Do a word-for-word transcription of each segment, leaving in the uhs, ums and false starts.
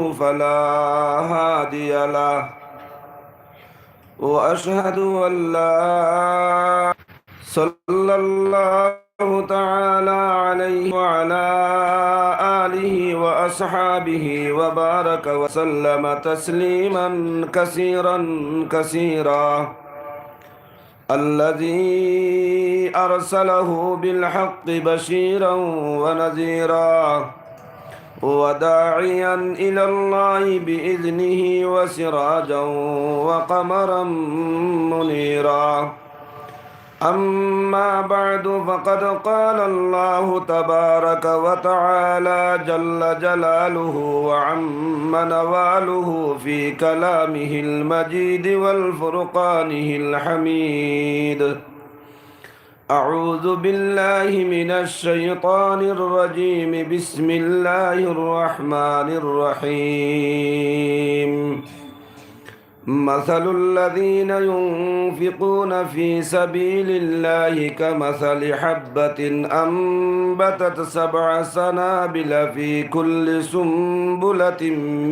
فلا هادي له. وأشهد أن لا، صلى الله تعالى عليه وعلى آله وأصحابه وبارك وسلم تسليما كثيرا كثيرا. الذي أرسله بالحق بشيرا ونذيرا وداعيا إلى الله بإذنه وسراجا وقمرا منيرا. أما بعد، فقد قال الله تبارك وتعالى جل جلاله وعم نواله في كلامه المجيد والفرقانه الحميد. أعوذ بالله من الشيطان الرجيم. بسم الله الرحمن الرحيم. مثل الذين ينفقون في سبيل الله كمثل حبة أنبتت سبع سنابل في كل سنبلة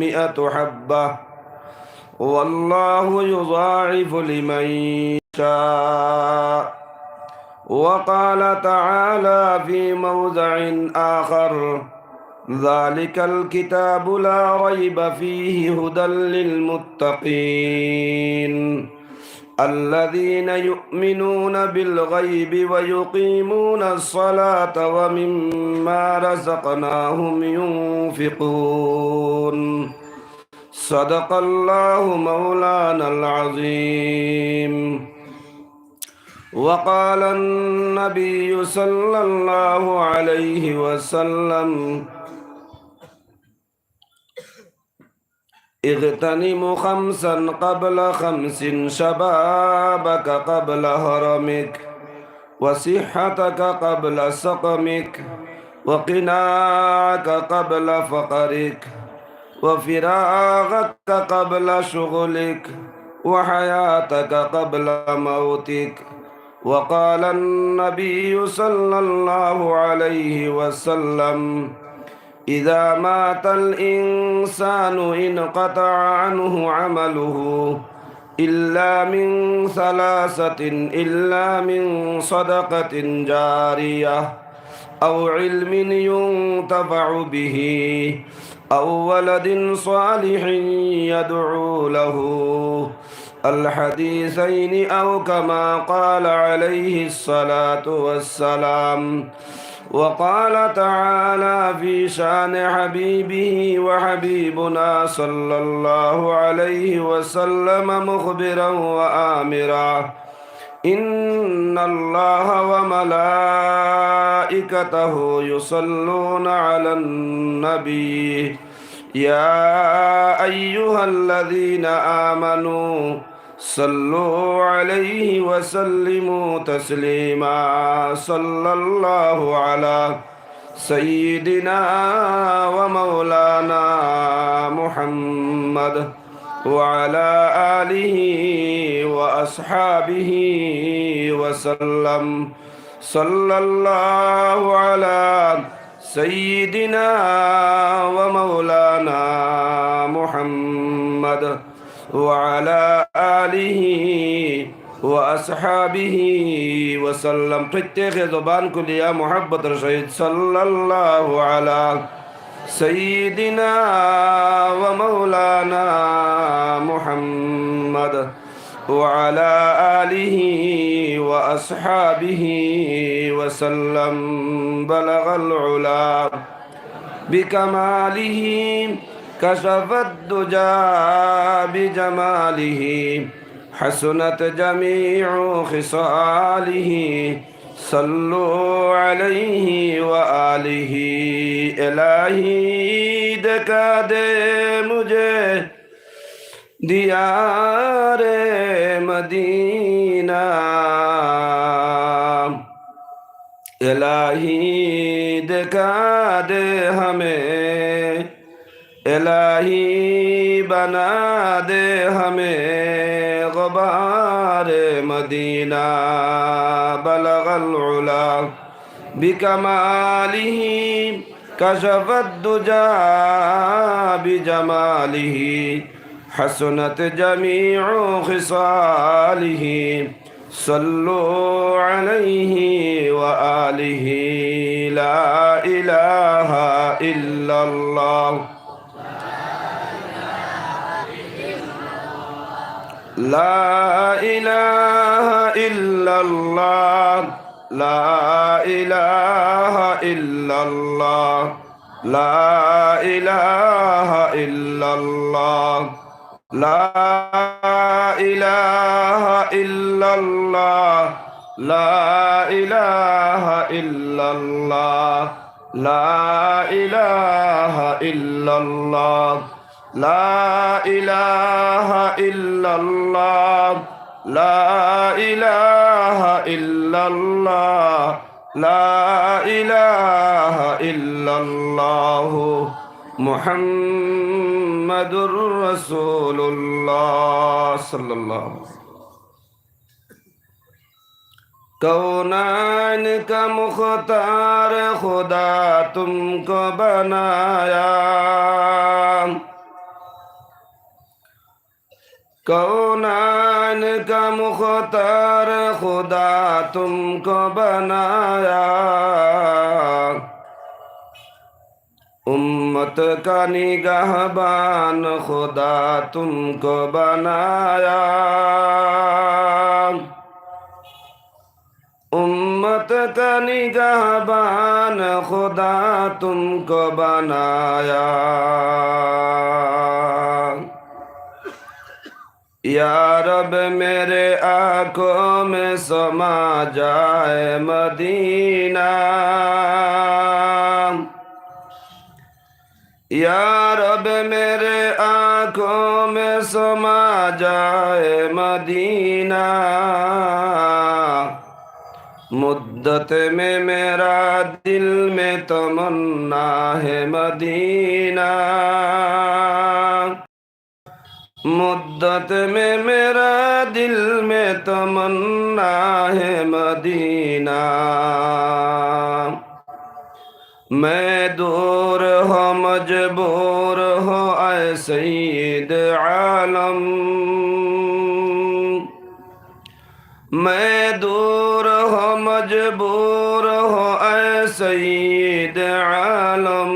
مئة حبة والله يضاعف لمن يشاء. وقال تعالى في موضع آخر: ذلك الكتاب لا ريب فيه هدى للمتقين الذين يؤمنون بالغيب ويقيمون الصلاة ومما رزقناهم ينفقون. صدق الله مولانا العظيم. وقال النبي صلى الله عليه وسلم: اغتنم خمسا قبل خمس: شبابك قبل هرمك، وصحتك قبل سقمك، وغناك قبل فقرك، وفراغك قبل شغلك، وحياتك قبل موتك. وقال النبي صلى الله عليه وسلم: إذا مات الإنسان انقطع عنه عمله إلا من ثلاثة، إلا من صدقة جارية أو علم ينتفع به أو ولد صالح يدعو له. الحديثين أو كما قال عليه الصلاة والسلام. وقال تعالى في شان حبيبه وحبيبنا صلى الله عليه وسلم مخبرا وآمرا: إن الله وملائكته يصلون على النبي، يا أيها الذين آمنوا صلوا عليه وسلموا تسليما. صلى الله على سيدنا ومولانا محمد وعلى آله وأصحابه وسلم. صلى الله على سيدنا ومولانا محمد وعلى آله وأصحابه وسلم. প্রত্যেকে জবান খুলিয়া মুহাব্বতর সহিত صلى الله على سيدنا ومولانا محمد وعلى آله وأصحابه وسلم. بلغ العلا بكماله، كشف الدجى بجماله، حسنت جميع خصاله، صلوا عليه وآله. الٰہی دکھا دے مجھے دیار مدینہ، الٰہی دکھا دے ہمیں، الٰہی بنا دے ہمیں غبار مدینہ. بلغ العلا بکمالہ، كشف الدجى بجماله، حسنت جميع خصاله. صلوا عليه وآله. لا إله إلا الله. لا إله إلا الله. لا إله إلا الله. لا إله إلا الله. لا إله إلا الله. لا إله إلا الله. لا إله إلا الله. لا إله إلا الله. لا إله إلا الله. لا إله إلا الله. محمد رسول الله صلى الله عليه وسلم. کونین کا مختار خدا تم کو بنایا، کونین کا مختار خدا تم کو بنایا، امت کا نگہبان خدا تم کو بنایا، امت کا نگہبان خدا تم کو بنایا۔ یا رب میرے آنکھوں میں سما جائے مدینہ، یا رب میرے آنکھوں میں سما جائے مدینہ، مدت میں میرا دل میں تمنا ہے مدینہ۔ مدت میں میرا دل میں تمنا ہے مدینہ۔ میں دور ہوں مجبور ہوں اے سید عالم، میں دور ہوں مجبور ہوں اے سید عالم،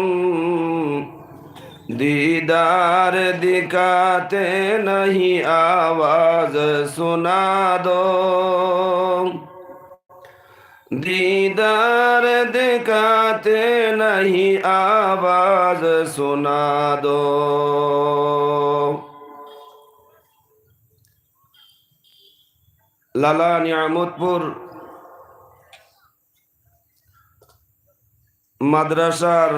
دیدار دکھاتے نہیں آواز سنا دو، دیدار دکھاتے نہیں آواز سنا دو۔ লালা নিয়ামতপুর মাদ্রাসার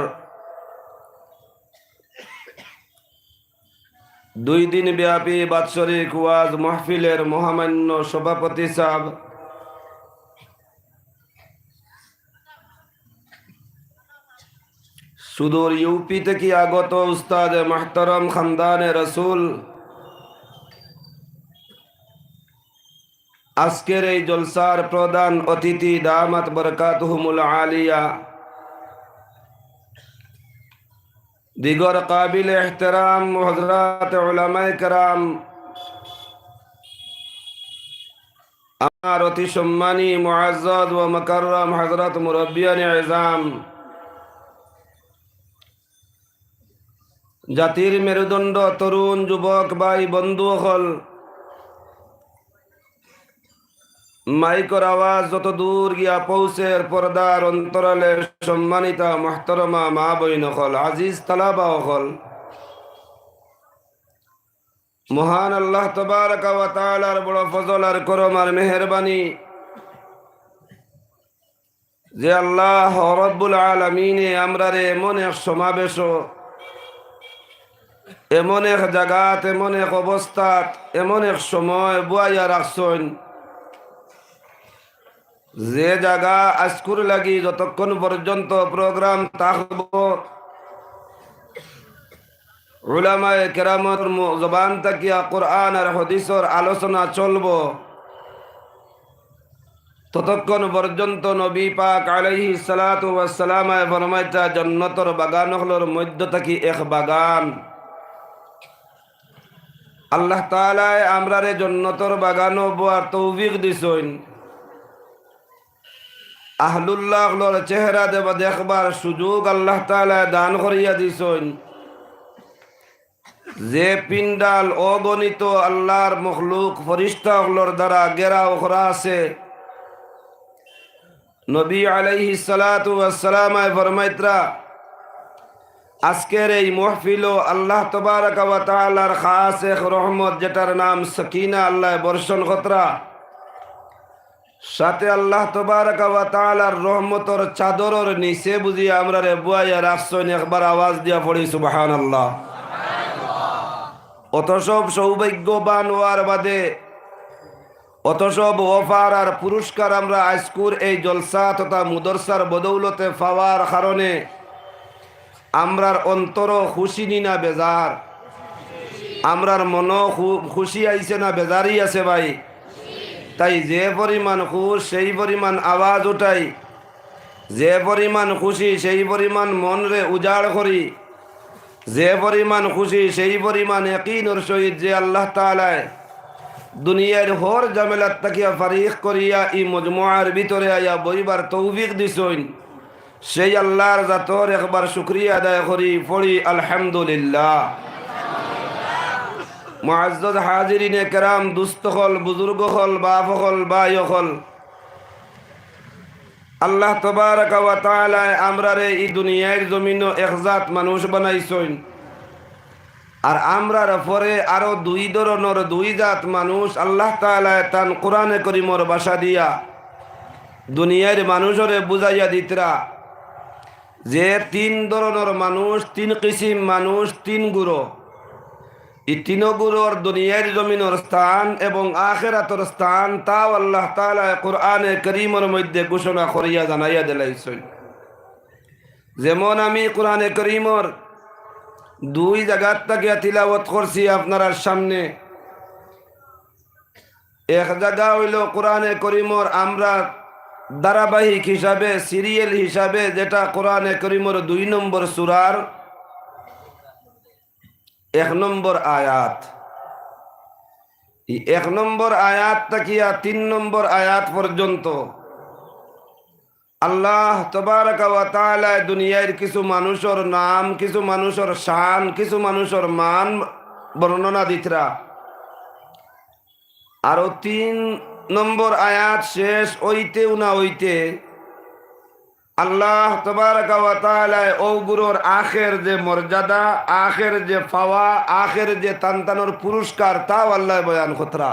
দুই দিন ব্যাপী বাৎসরিক ওয়াজ মাহফিলের মহামান্য সভাপতি সাহেব, সুদূর ইউপি থেকে আগত উস্তাদ মুহতারাম খানদানে রসুল, আজকের এই জলসার প্রধান অতিথি দামাত বরকাতুহুমুল আলিয়া, দিগর কাবিল এহতেরাম হযরত উলামায়ে কেরাম, আমার অতি সম্মানী মুআজ্জাজ ও মুকাররম হযরত মুরব্বিয়ানে এজাম, জাতির মেরুদণ্ড, তরুণ যুবক ভাই বন্ধু অকল, মাইকর আওয়াজ যত দূর গিয়া পৌঁছের পর্দার অন্তরালে সম্মানিতা মুহতারামা মা বইন অকল, আজিজ তালাবা অকল, মহান আল্লাহ তাবারাকা ওয়া তাআলার বড় ফজল আর করম আর মেহেরবানি যে আল্লাহ রব্বুল আলামিনে আমরারে এমন এক সমাবেশো, এমন এক জাগাত, এমন এক অবস্থাত, এমন এক সময় বওয়াইয়া রাখছইন, যে জাগা আইজকুর লাগি যতক্ষণ পর্যন্ত program থাকবো, উলামায়ে কেরামর মু-, জবান থাকিয়া কোরআন আর হাদিসর আলোচনা চলবো, ততক্ষণ পর্যন্ত নবী পাক আলাইহিস সালাতু ওয়াস সালামে ফরমাইতা, জন্নতর বাগান অকলর মধ্য থাকি এক বাগান। আল্লাহ তাআলায় আমরারে জন্নতর বাগানো বওয়ার তৌফিক দিছইন। আহলুল্লাহ অকলর চেহারা দেবা দেখবার সুযোগ আল্লাহ তাআলায় দান করিয়া দিছইন। যে পিন্ডাল অগণিত আল্লাহর মখলুক ফিরিস্তা অকলর দ্বারা ঘেরাও করা আছে, নবী আলাইহিস সালাতু ওয়াস সালামে ফরমাইতরা, আজকের এই মহফিলো আল্লাহ তাবারাকা ওয়া তাআলার খাস এক রহমত, যেটার নাম সকিনা, আল্লায় বর্ষণ করতরা। সাথে আল্লাহ তাবারাকা ওয়া তাআলার রহমতর চাদরর নিচে বুঝিয়া আমরারে বওয়াইয়া রাখছইন। একবার আওয়াজ দিয়া পড়ি সুবহানাল্লাহ। অত সব সৌভাগ্যবান অওয়ার বাদে, অত সব offer আর পুরস্কার আমরা আইজকুর এই জলসা তথা মুদরসার বদৌলতে পাওয়ার কারণে আমরার অন্তরো খুশি নি না বেজার? আমরার মনো খু-, খুশি আইছে না বেজারই আছে ভাই? তাই যে পরিমাণ খুশ, সেই পরিমাণ আওয়াজ উঠাই, যে পরিমাণ খুশি, সেই পরিমাণ মনরে উজাড় করি, যে পরিমাণ খুশি, সেই পরিমাণ ইয়াকিনর সহিত যে আল্লাহ তাআলায় দুনিয়ার হর ঝামেলাত থাকিয়া ফারিগ করিয়া ই মজমুয়ার ভিতরে আইয়া বইবার তৌফিক দিছইন, সেই আল্লাহর জাতর একবার শুকরিয়া আদায় করি, পড়ি আলহামদুলিল্লাহ। মুআজ্জাজ হাজিরিনে কেরাম, দুস্ত অকল, বুজুর্গ অকল, বাপ অকল, ভাই অকল, আল্লাহ তাবারাকা ওয়া তাআলায় আমরারে ই দুনিয়ার জমিনো এক জাত মানুষ বানাইছইন। আর আমরার পরে আরো দুই ধরনর দুই জাত মানুষ আল্লাহ তাআলায় তান কোরআনে করিমর ভাষা দিয়া দুনিয়ার মানুষরে বুঝাইয়া দিতরা যে তিন ধরনর মানুষ, তিন কিসিম মানুষ, তিন গুরু। ই তিন গুরুর দুনিয়ার জমিনর স্থান এবং আখেরাতর স্থান, তাও আল্লাহ তাআলায় কোরআনে করিমর মধ্যে ঘোষণা করিয়া জানাইয়া দিলাইছইন। যেমন আমি কোরআনে করিমর দুই জাগাত থাকিয়া তিলাওয়াত করছি আপনারার সামনে। এক জাগা অইলো কোরআনে করিমর আমরা ধারাবাহিক হিসাবে, serial হিসাবে, যেটা কোরআনে করিমর দুই নম্বর সূরার এক নম্বর আয়াত। ই এক নম্বর আয়াত থাকিয়া তিন নম্বর আয়াত পর্যন্ত আল্লাহ তাবারাকা ওয়া তাআলায় দুনিয়ার কিছু মানুষর নাম, কিছু মানুষর শান, কিছু মানুষর মান বর্ণনা দিতরা। আরো তিন নম্বর আয়াত শেষ অইতেউ না অইতে আল্লাহ তাবারাকা ওয়া তাআলায় অউ গুরুর আখের যে মর্যাদা, আখের যে পাওয়া, আখের যে তান তানর পুরস্কার, তাও আল্লায় বয়ান করতরা।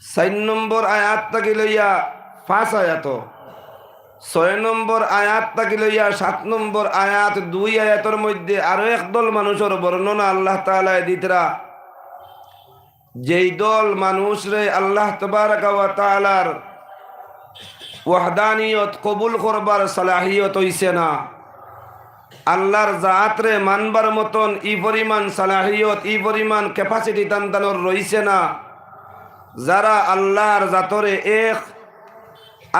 চাইর নম্বর আয়াত থাকি লইয়া পাঁচ আয়াত, ছয় নম্বর আয়াত থাকি লইয়া সাত নম্বর আয়াত, দুই আয়াতর মধ্যে আরো এক দল মানুষর বর্ণনা আল্লাহ তাআলায় দিতরা। যেই দল মানুষরে আল্লাহ তাবারাকা ওয়া তাআলার ওয়াহদানিয়ত কবুল করবার সালাহিয়ত অইছে না, আল্লাহর জাতরে মানবার মতন ই পরিমাণ সালাহিয়ত, ই পরিমাণ capacity তান তানর রইছে না, যারা আল্লাহর জাতরে এক,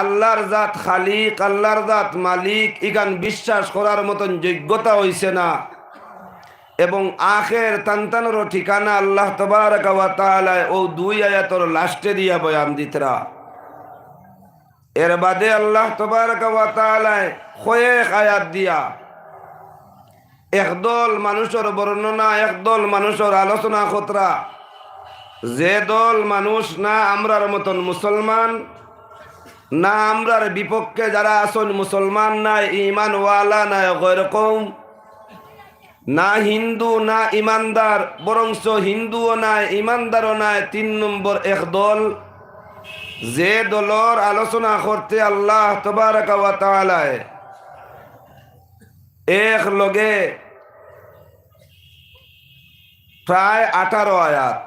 আল্লাহর জাত খালিক, আল্লাহর জাত মালিক, ইখান বিশ্বাস করার মতন যোগ্যতা অইছে না। এবং আখের তান তানর ঠিকানা আল্লাহ তাবারাকা ওয়া তাআলায় অউ দুই আয়াতর লাস্টে দিয়া বয়ান দিতরা। এর বাদে আল্লাহ তাবারাকা ওয়া তাআলায় কয়েক আয়াত দিয়া একদল মানুষর বর্ণনা, একদল মানুষর আলোচনা করতরা। যে দল মানুষ না আমরার মতন মুসলমান, না আমরার বিপক্ষে যারা আছইন মুসলমান নায়, ঈমানওয়ালা নায়, গয়র কওম, না হিন্দু, না ইমানদার, বরঞ্চ হিন্দুও নায়, ইমানদারও নায়, তিন নম্বর এক দল। যে দলর আলোচনা করতে আল্লাহ তাবারাকা ওয়া তাআলায় এক লগে প্রায় আঠারো আয়াত,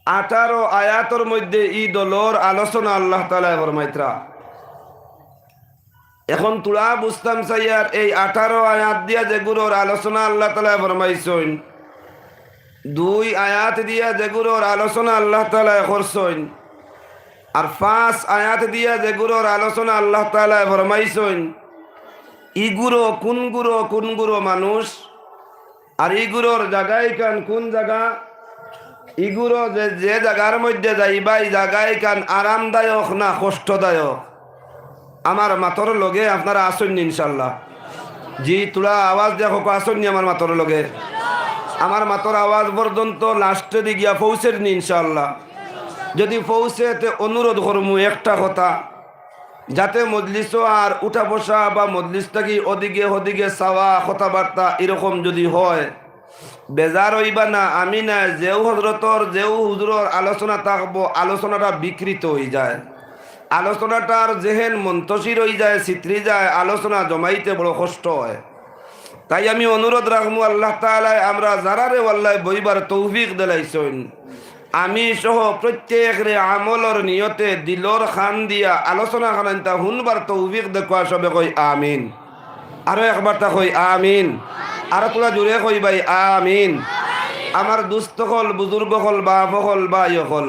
আঠারো আয়াতর মধ্যে ই দলর আলোচনা আল্লাহ তাআলায় ফরমাইতরা। এখন তুরা বুঝতাম চাইয়ার, এই আঠারো আয়াত দিয়া যেগুলোর আলোচনা আল্লাহ তাআলায় ফরমাইছইন, দুই আয়াত দিয়া যেগুলোর আলোচনা আল্লাহ তাআলায় করছইন, আর পাঁচ আয়াত দিয়া যেগুরর আলোচনা আল্লাহ তাআলায় ফরমাইছইন, ইগুরো কুনগুরো কুনগুরো মানুষ, আর ইগুরর জাগাইখান কুন জাগা, ইগুরো যে, যে জাগার মধ্যে যাইবা, ই জাগাইখান আরামদায়ক না কষ্টদায়ক? আমার মাতর লগে আপনারা আছইন নি ইনশাআল্লাহ? জি, থুড়া আওয়াজ দিয়া কউক্কা, আছইন নি আমার মাতর লগে? আমার মাতর আওয়াজ পর্যন্ত লাস্টেদি গিয়া পৌঁছের নি ইনশাআল্লাহ? যদি পৌঁছে, তে অনুরোধ করমু একটা কথা, যাতে মজলিসো আর উঠা বসা বা মজলিস থাকি ওদিকে হদিকে চাওয়া কথাবার্তা এরকম যদি হয়, বেজার অইবা না, আমি না, যেউ হজরতর, যেউ হুজুরর আলোচনা থাকবো, আলোচনাটা বিকৃত অইযায়, আলোচনাটার জেহেন মন্তশির অইযায়, ছিতরি যায়, আলোচনা জমাইতে বড় কষ্ট অয়। তাই আমি অনুরোধ রাখমু, আল্লাহ তাআলায় আমরা যারারে আল্লায় বইবার তৌফিক দিলাইছইন, আমি সহ প্রত্যেকরে আমলর নিয়তে দিলর কান দিয়া আলোচনা খানাইনতা হুনবার তৌফিক দেউক্কা, সবে কই আমিন। আরো একবারতা কই আমিন। আরো থুড়া জোরে কই ভাই আমিন। আমার দুস্ত অকল, বুজুর্গ অকল, বাপ অকল, ভাই অকল,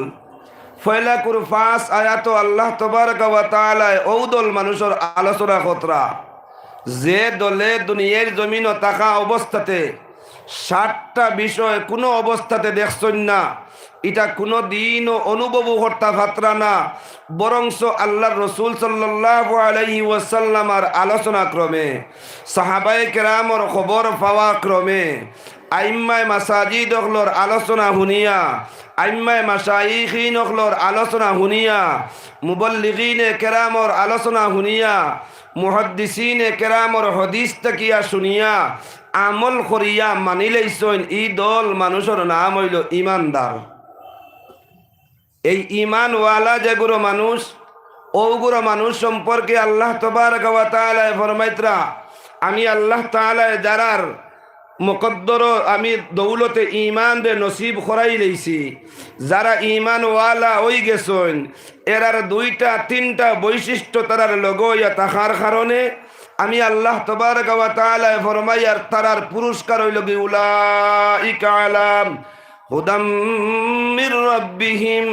ফয়লা কুর পাঁচ আয়াতো আল্লাহ তবারকা ওয়া তাআলায় অউ দল মানুষর আলোচনা কররা, যে দলে দুনিয়ার জমিনো থাকা অবস্থাতে সাতটা বিষয় কুনু অবস্থাতে দেখছইন না, ইটা কুনু দিনও অনুভবও করতা পাররা না, বরঞ্চ আল্লাহর রসুল সাল্লাল্লাহু আলাইহি ওয়াসাল্লামর আলোচনা ক্রমে, সাহাবায়ে কেরামর খবর পাওয়া ক্রমে, আইম্মায়ে মাসাজিদ অকলর আলোচনা হুনিয়া, আইম্মায়ে মাশাইখিন অকলর আলোচনা হুনিয়া, মুবল্লিগিনে কেরামর আলোচনা হুনিয়া, মুহাদ্দিসিনে কেরামর হাদিস থাকিয়া শুনিয়া, আমল করিয়া মানিলাইছইন, ই দল মানুষর নাম অইলো ইমানদার। এই ইমানওয়ালা যেগুরো মানুষ, অউগুরো মানুষ সম্পর্কে আল্লাহ তবারকা ওয়া তাআলায় ফরমাইতরা, আমি আল্লাহ তাআলায় যারার মুকদ্দরো আমি দৌলতে ইমানরে নসিব করাইলাইছি, যারা ইমানওয়ালা অইগেছইন, এরার দুইটা তিনটা বৈশিষ্ট্য তারার লগে অইয়া থাকার কারণে আমি আল্লাহ তবারকা ওয়া তাআলায় ফরমাইয়ার তারার পুরস্কার অইলোগি উলাইকা আলা হুদাম মির রাব্বিহিম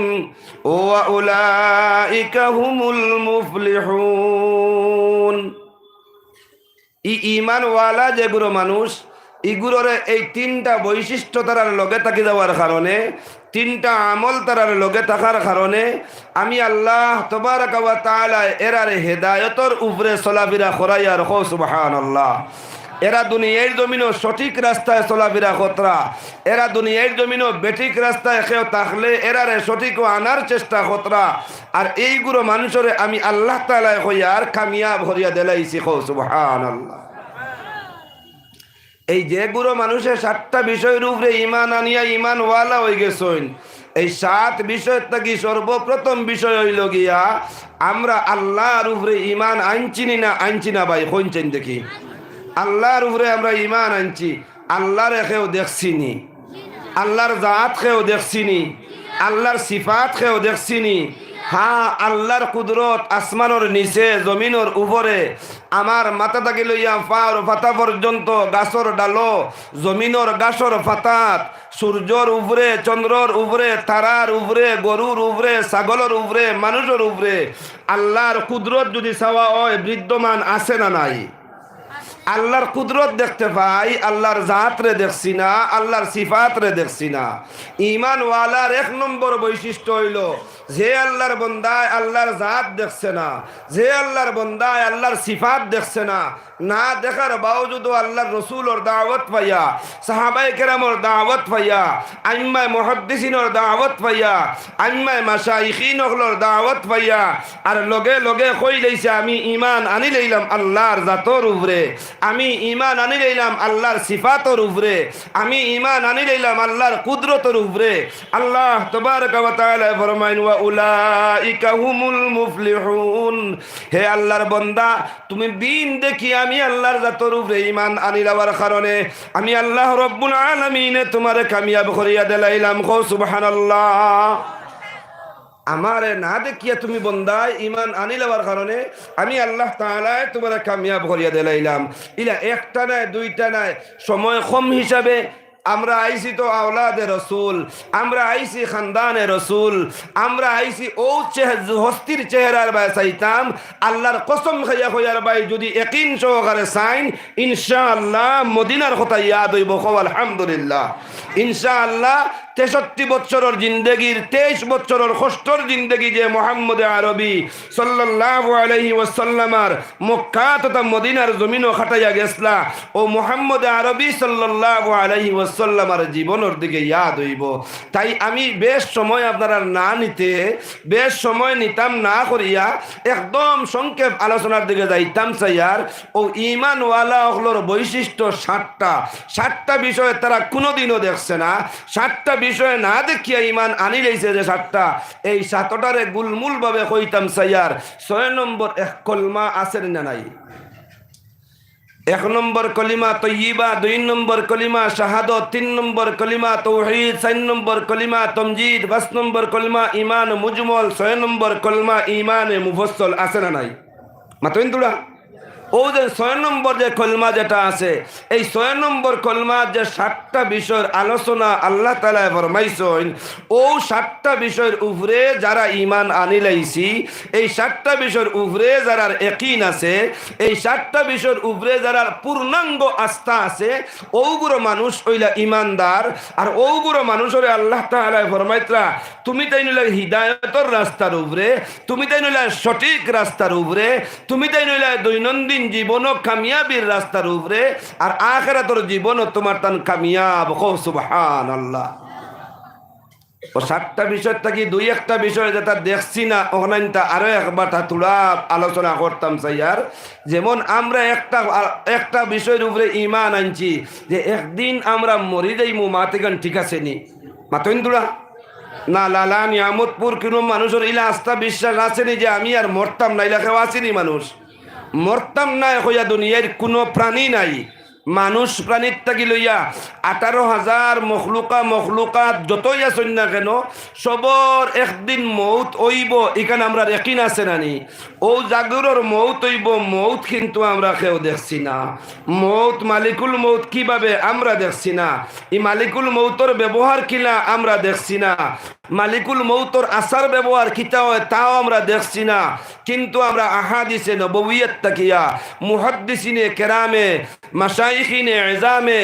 ওয়া উলাইকা হুমুল মুফলিহুন। ই ইমানওয়ালা যেগুরো মানুষ, ইগুরোরে এই তিনটা বৈশিষ্ট্য তারার লগে থাকি যাওয়ার কারণে, তিনটা আমল তারার লগে থাকার কারণে আমি আল্লাহ তবারকা ওয়া তাআলায় এরারে হেদায়তর উপরে চলাফিরা করাইয়ার, কও সুবহানাল্লাহ। এরা দুনিয়ার জমিনো সঠিক রাস্তায় চলাফিরা কররা, এরা দুনিয়ার জমিনো বেঠিক রাস্তায় কেউ থাকলে এরারে সঠিকো আনার চেষ্টা কররা। আর এইগুরো মানুষরে আমি আল্লাহ তাআলায় কইয়ার কামিয়াব করিয়া দিলাইছি, কও সুবহানাল্লাহ। এই যেগুরো মানুষে সাতটা বিষয়র উপরে ইমান আনিয়া ইমানওয়ালা অইগেছইন, এই সাত বিষয় থাকি সর্বপ্রথম বিষয় অইলো গিয়া, আমরা আল্লাহর উপরে ইমান আনছি নি না আনছি না ভাই, কইনচাইন দেখি। আল্লাহর উপরে আমরা ইমান আনছি। আল্লাহরে কেউ দেখছি নি? আল্লাহর জাত কেউ দেখছি নি? আল্লাহর সিফাত কেউ দেখছি নি? হ্যাঁ, আল্লাহর কুদরত আসমানর নিচে, জমিনর উপরে, আমার মাথা থাকি লইয়া পাওর পাতা পর্যন্ত, গাছর ডালো, জমিনর ঘাসর পাতাত, সূর্যর উপরে, চন্দ্রর উপরে, তারার উপরে, গরুর উপরে, ছাগলর উপরে, মানুষর উপরে আল্লাহর কুদরত যদি চাওয়া অয়, বিদ্যমান আছে না নাই? আল্লাহর কুদরত দেখতে পাই, আল্লাহর জাতরে দেখছি না, আল্লাহর সিফাতরে দেখছি না। ইমানওয়ালার এক নম্বর বৈশিষ্ট্য অইলো, যে আল্লাহর বন্দায় আল্লাহর জাত দেখছে না, যে আল্লাহর বন্দায় আল্লাহর সিফাত দেখছে না, না দেখার বাওজুদও আল্লাহর রসুলর দাওয়াত পাইয়া, সাহাবায়ে কেরামর দাওয়াত পাইয়া, আইম্মায়ে মুহাদ্দিসিনর দাওয়াত পাইয়া, আইম্মায়ে মাশাইখিন অকলর দাওয়াত পাইয়া, আর লগে লগে কইলাইছে, "আমি ইমান আনিলাইলাম আল্লাহর জাতর উপরে, আমি ইমান আনিলাইলাম আল্লাহর সিফাতর উপরে, আমি ইমান আনিলাইলাম আল্লাহর কুদরতর উপরে।" আল্লাহ তবারকা ওয়া তাআলায় ফরমাইন, "ওয়া উলাইকা হুমুল মুফলিহুন।" হে আল্লাহর বন্দা, তুমি বিন দেখি আমি আল্লাহর জাতর উপরে ইমান আনিলাওয়ার কারণে আমি আল্লাহ রব্বুল আলামিনে তুমারে কামিয়াব করিয়া দিলাইলাম। কও সুবহানাল্লাহ। আমারে না দেখিয়া তুমি বন্দায় ইমান আনিলাওয়ার কারণে আমি আল্লাহ তাআলায় তুমারে কামিয়াব করিয়া দিলাইলাম। ইলা একটা নায়, দুইটা নায়, সময় কম হিসাবে আমরা আইছি তো আওলাদে রসুল, আমরা আইছি খানদানে রসুল, আমরা আইছি ও চেহ-, হস্তির চেহারার বায় চাইতাম। আল্লাহর কসম খাইয়া কইয়ার ভাই, যদি একিন সহকারে চাইন, ইনশাআল্লাহ মদিনার কথা ইয়াদ অইবো। কও আলহামদুলিল্লাহ। ইনশাআল্লাহ তেষট্টি বছরর জিন্দেগির, তেইশ বছরর কষ্টর জিন্দেগি যে মোহাম্মদে আরবি সাল্লাল্লাহু আলাইহি ওয়াসাল্লামর মক্কা তথা মদিনার জমিনও খাটাইয়া গেছলা, ও মোহাম্মদে আরবি সাল্লাল্লাহু আলাইহি ওয়াসাল্লামর জীবনর দিকে ইয়াদ অইবো। তাই আমি বেশ সময় আপনারার না নিতে, বেশ সময় নিতাম না করিয়া একদম সংক্ষেপ আলোচনার দিকে যাইতাম চাইয়ার। ও ইমানওয়ালা অকলর বৈশিষ্ট্য সাতটা। সাতটা বিষয়ে তারা কুনুদিনও দেখছে না। সাতটা বিষয়ে না দেখিয়া ইমান আনিলাইছে যে সাতটা, এই সাতটারে গুলমুল ভাবে কইতাম চাইয়ার। ছয় নম্বর এক কলমা আছে না নাই? এক নম্বর কলিমা তৈয়িবা, দুই নম্বর কলিমা শাহাদত, তিন নম্বর কলিমা তৌহিদ, চার নম্বর কলিমা তমজিদ, পাঁচ নম্বর কলিমা ইমান মুজমল, ছয় নম্বর কলমা ইমানে মুফসল। আছে না নাই? মাতইন তুরা? ও যে ছয় নম্বর যে কলমা যেটা আছে, এই ছয় নম্বর কলমা যে সাতটা বিষয়র আলোচনা আল্লাহ তাআলায় ফরমাইছইন, ও সাতটা বিষয়র উপরে যারা ইমান আনিলাইছি, এই সাতটা বিষয়র উপরে যারার একিন আছে, এই সাতটা বিষয়র উপরে যারার পূর্ণাঙ্গ আস্থা আছে, ওগুলো মানুষ অইলা ইমানদার। আর ওগুলো মানুষরে আল্লাহ তাআলায় ফরমাইতরা, তুমি তাইন অইলা হিদায়তর রাস্তার উপরে, তুমি তাইন অইলা সঠিক রাস্তার উপরে, তুমি তাইন অইলা দৈনন্দিন জীবনও কামিয়াবির রাস্তার উপরে, আর আখেরাতর জীবনও তোমার তান কামিয়াব। কও সুবহানাল্লাহ। ও সাতটা বিষয় থাকি দুই একটা বিষয় যেটা দেখছি না, অখানটা আরো একবার তা তুলা আলোচনা করতাম চাইয়ার। যেমন আমরা একটা, একটা বিষয়র উপরে ইমান আনছি যে একদিন আমরা মরি যাইমু, মাতইন ঠিক আছে নি? মাতইন তুরা? না, লালা নিয়ামতপুর কুনু মানুষর ইলা আস্থা বিশ্বাস আছে নি যে আমি আর মরতাম না, ইলা কেউ আছে নি মানুষ? মরতাম না কইয়া দুনিয়ার কুনু প্রাণী নাই। মানুষ প্রাণীর থাকি লইয়া আঠারো হাজার মখলুকা মখলুকাত যতই আছইন না কেন, সবর একদিন মউত অইবো, ইখান আমরার একিন আছে না নি? ও জাগুরর মউত অইবো, মউত কিন্তু আমরা কেউ দেখছি না। মউত, মালিকুল মউত কিভাবে আমরা দেখছি না, ই মালিকুল মউতর ব্যবহার কিলা আমরা দেখছি না, মালিকুল মউতর আচার ব্যবহার কিতা অয় তাও আমরা দেখছি না। কিন্তু আমরা আহাদিসে নববিয়ত থাকিয়া মুহাদ্দিসিনে কেরামে, মাশাইখিনে এজামে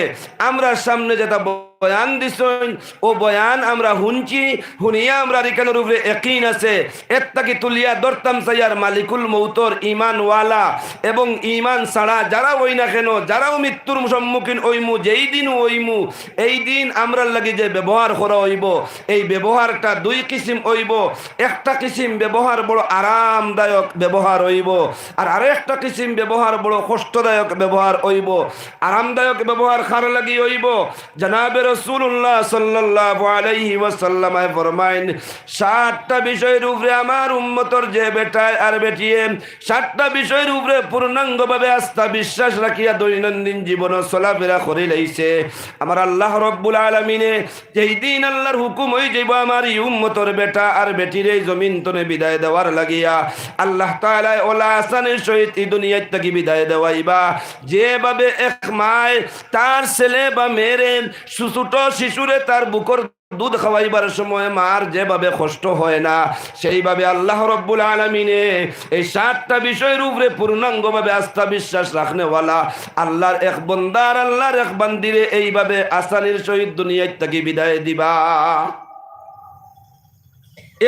আমরার সামনে যেটা বয়ান দিছইন, ও বয়ান আমরা হুনছি, হুনিয়া আমরার ইখানর উপরে একিন আছে। এর থাকি তুলিয়া ধরতাম চাইয়ার মালিকুল মউতর ইমানওয়ালা এবং ইমান ছাড়া যারা অই না কেন, যারাও মৃত্যুর সম্মুখীন অইমু, যেই দিনও অইমু, এই দিন আমরার লাগি যে ব্যবহার করা অইবো, এই ব্যবহারটা দুই কিসিম অইবো। একটা কিসিম ব্যবহার বড় আরামদায়ক ব্যবহার অইবো, আর আরো একটা কিসিম ব্যবহার বড় কষ্টদায়ক ব্যবহার অইবো। আরামদায়ক ব্যবহার কার লাগি অইবো? জনাবে রাসূলুল্লাহ সাল্লাল্লাহু আলাইহি ওয়াসাল্লামে ফরমাইন, সাতটা বিষয়র উপরে আমার উম্মতর যে বেটায় আর বেটিয়ে সাতটা বিষয়র উপরে পূর্ণাঙ্গভাবে আস্থা বিশ্বাস রাখিয়া দৈনন্দিন জীবনও চলাফেরা করিলাইছে, আমার আল্লাহ রব্বুল আলামিনে যেই দিন আল্লাহর হুকুম অইযাইবো আমার ই উম্মতর বেটা আর বেটিরে ই জমিন তনে বিদায় দেওয়ার লাগিয়া, আল্লাহ তাআলায় অলা আসানির সহিত ই দুনিয়ার থাকি বিদায় দেওয়াইবা। যেভাবে এক মায় তার ছেলে বা মেয়েরে, সু-, ছোট শিশুরে তার বুকর দুধ খাওয়াইবার সময় মার যেভাবে কষ্ট হয় না, সেইভাবে আল্লাহ রব্বুল আলামিনে এই সাতটা বিষয়র উপরে পূর্ণাঙ্গভাবে আস্থা বিশ্বাস রাখনেওয়ালা আল্লাহর এক বন্দার, আল্লাহর এক বান্দিরে এইভাবে আসানির সহিত দুনিয়ার থাকি বিদায় দিবা।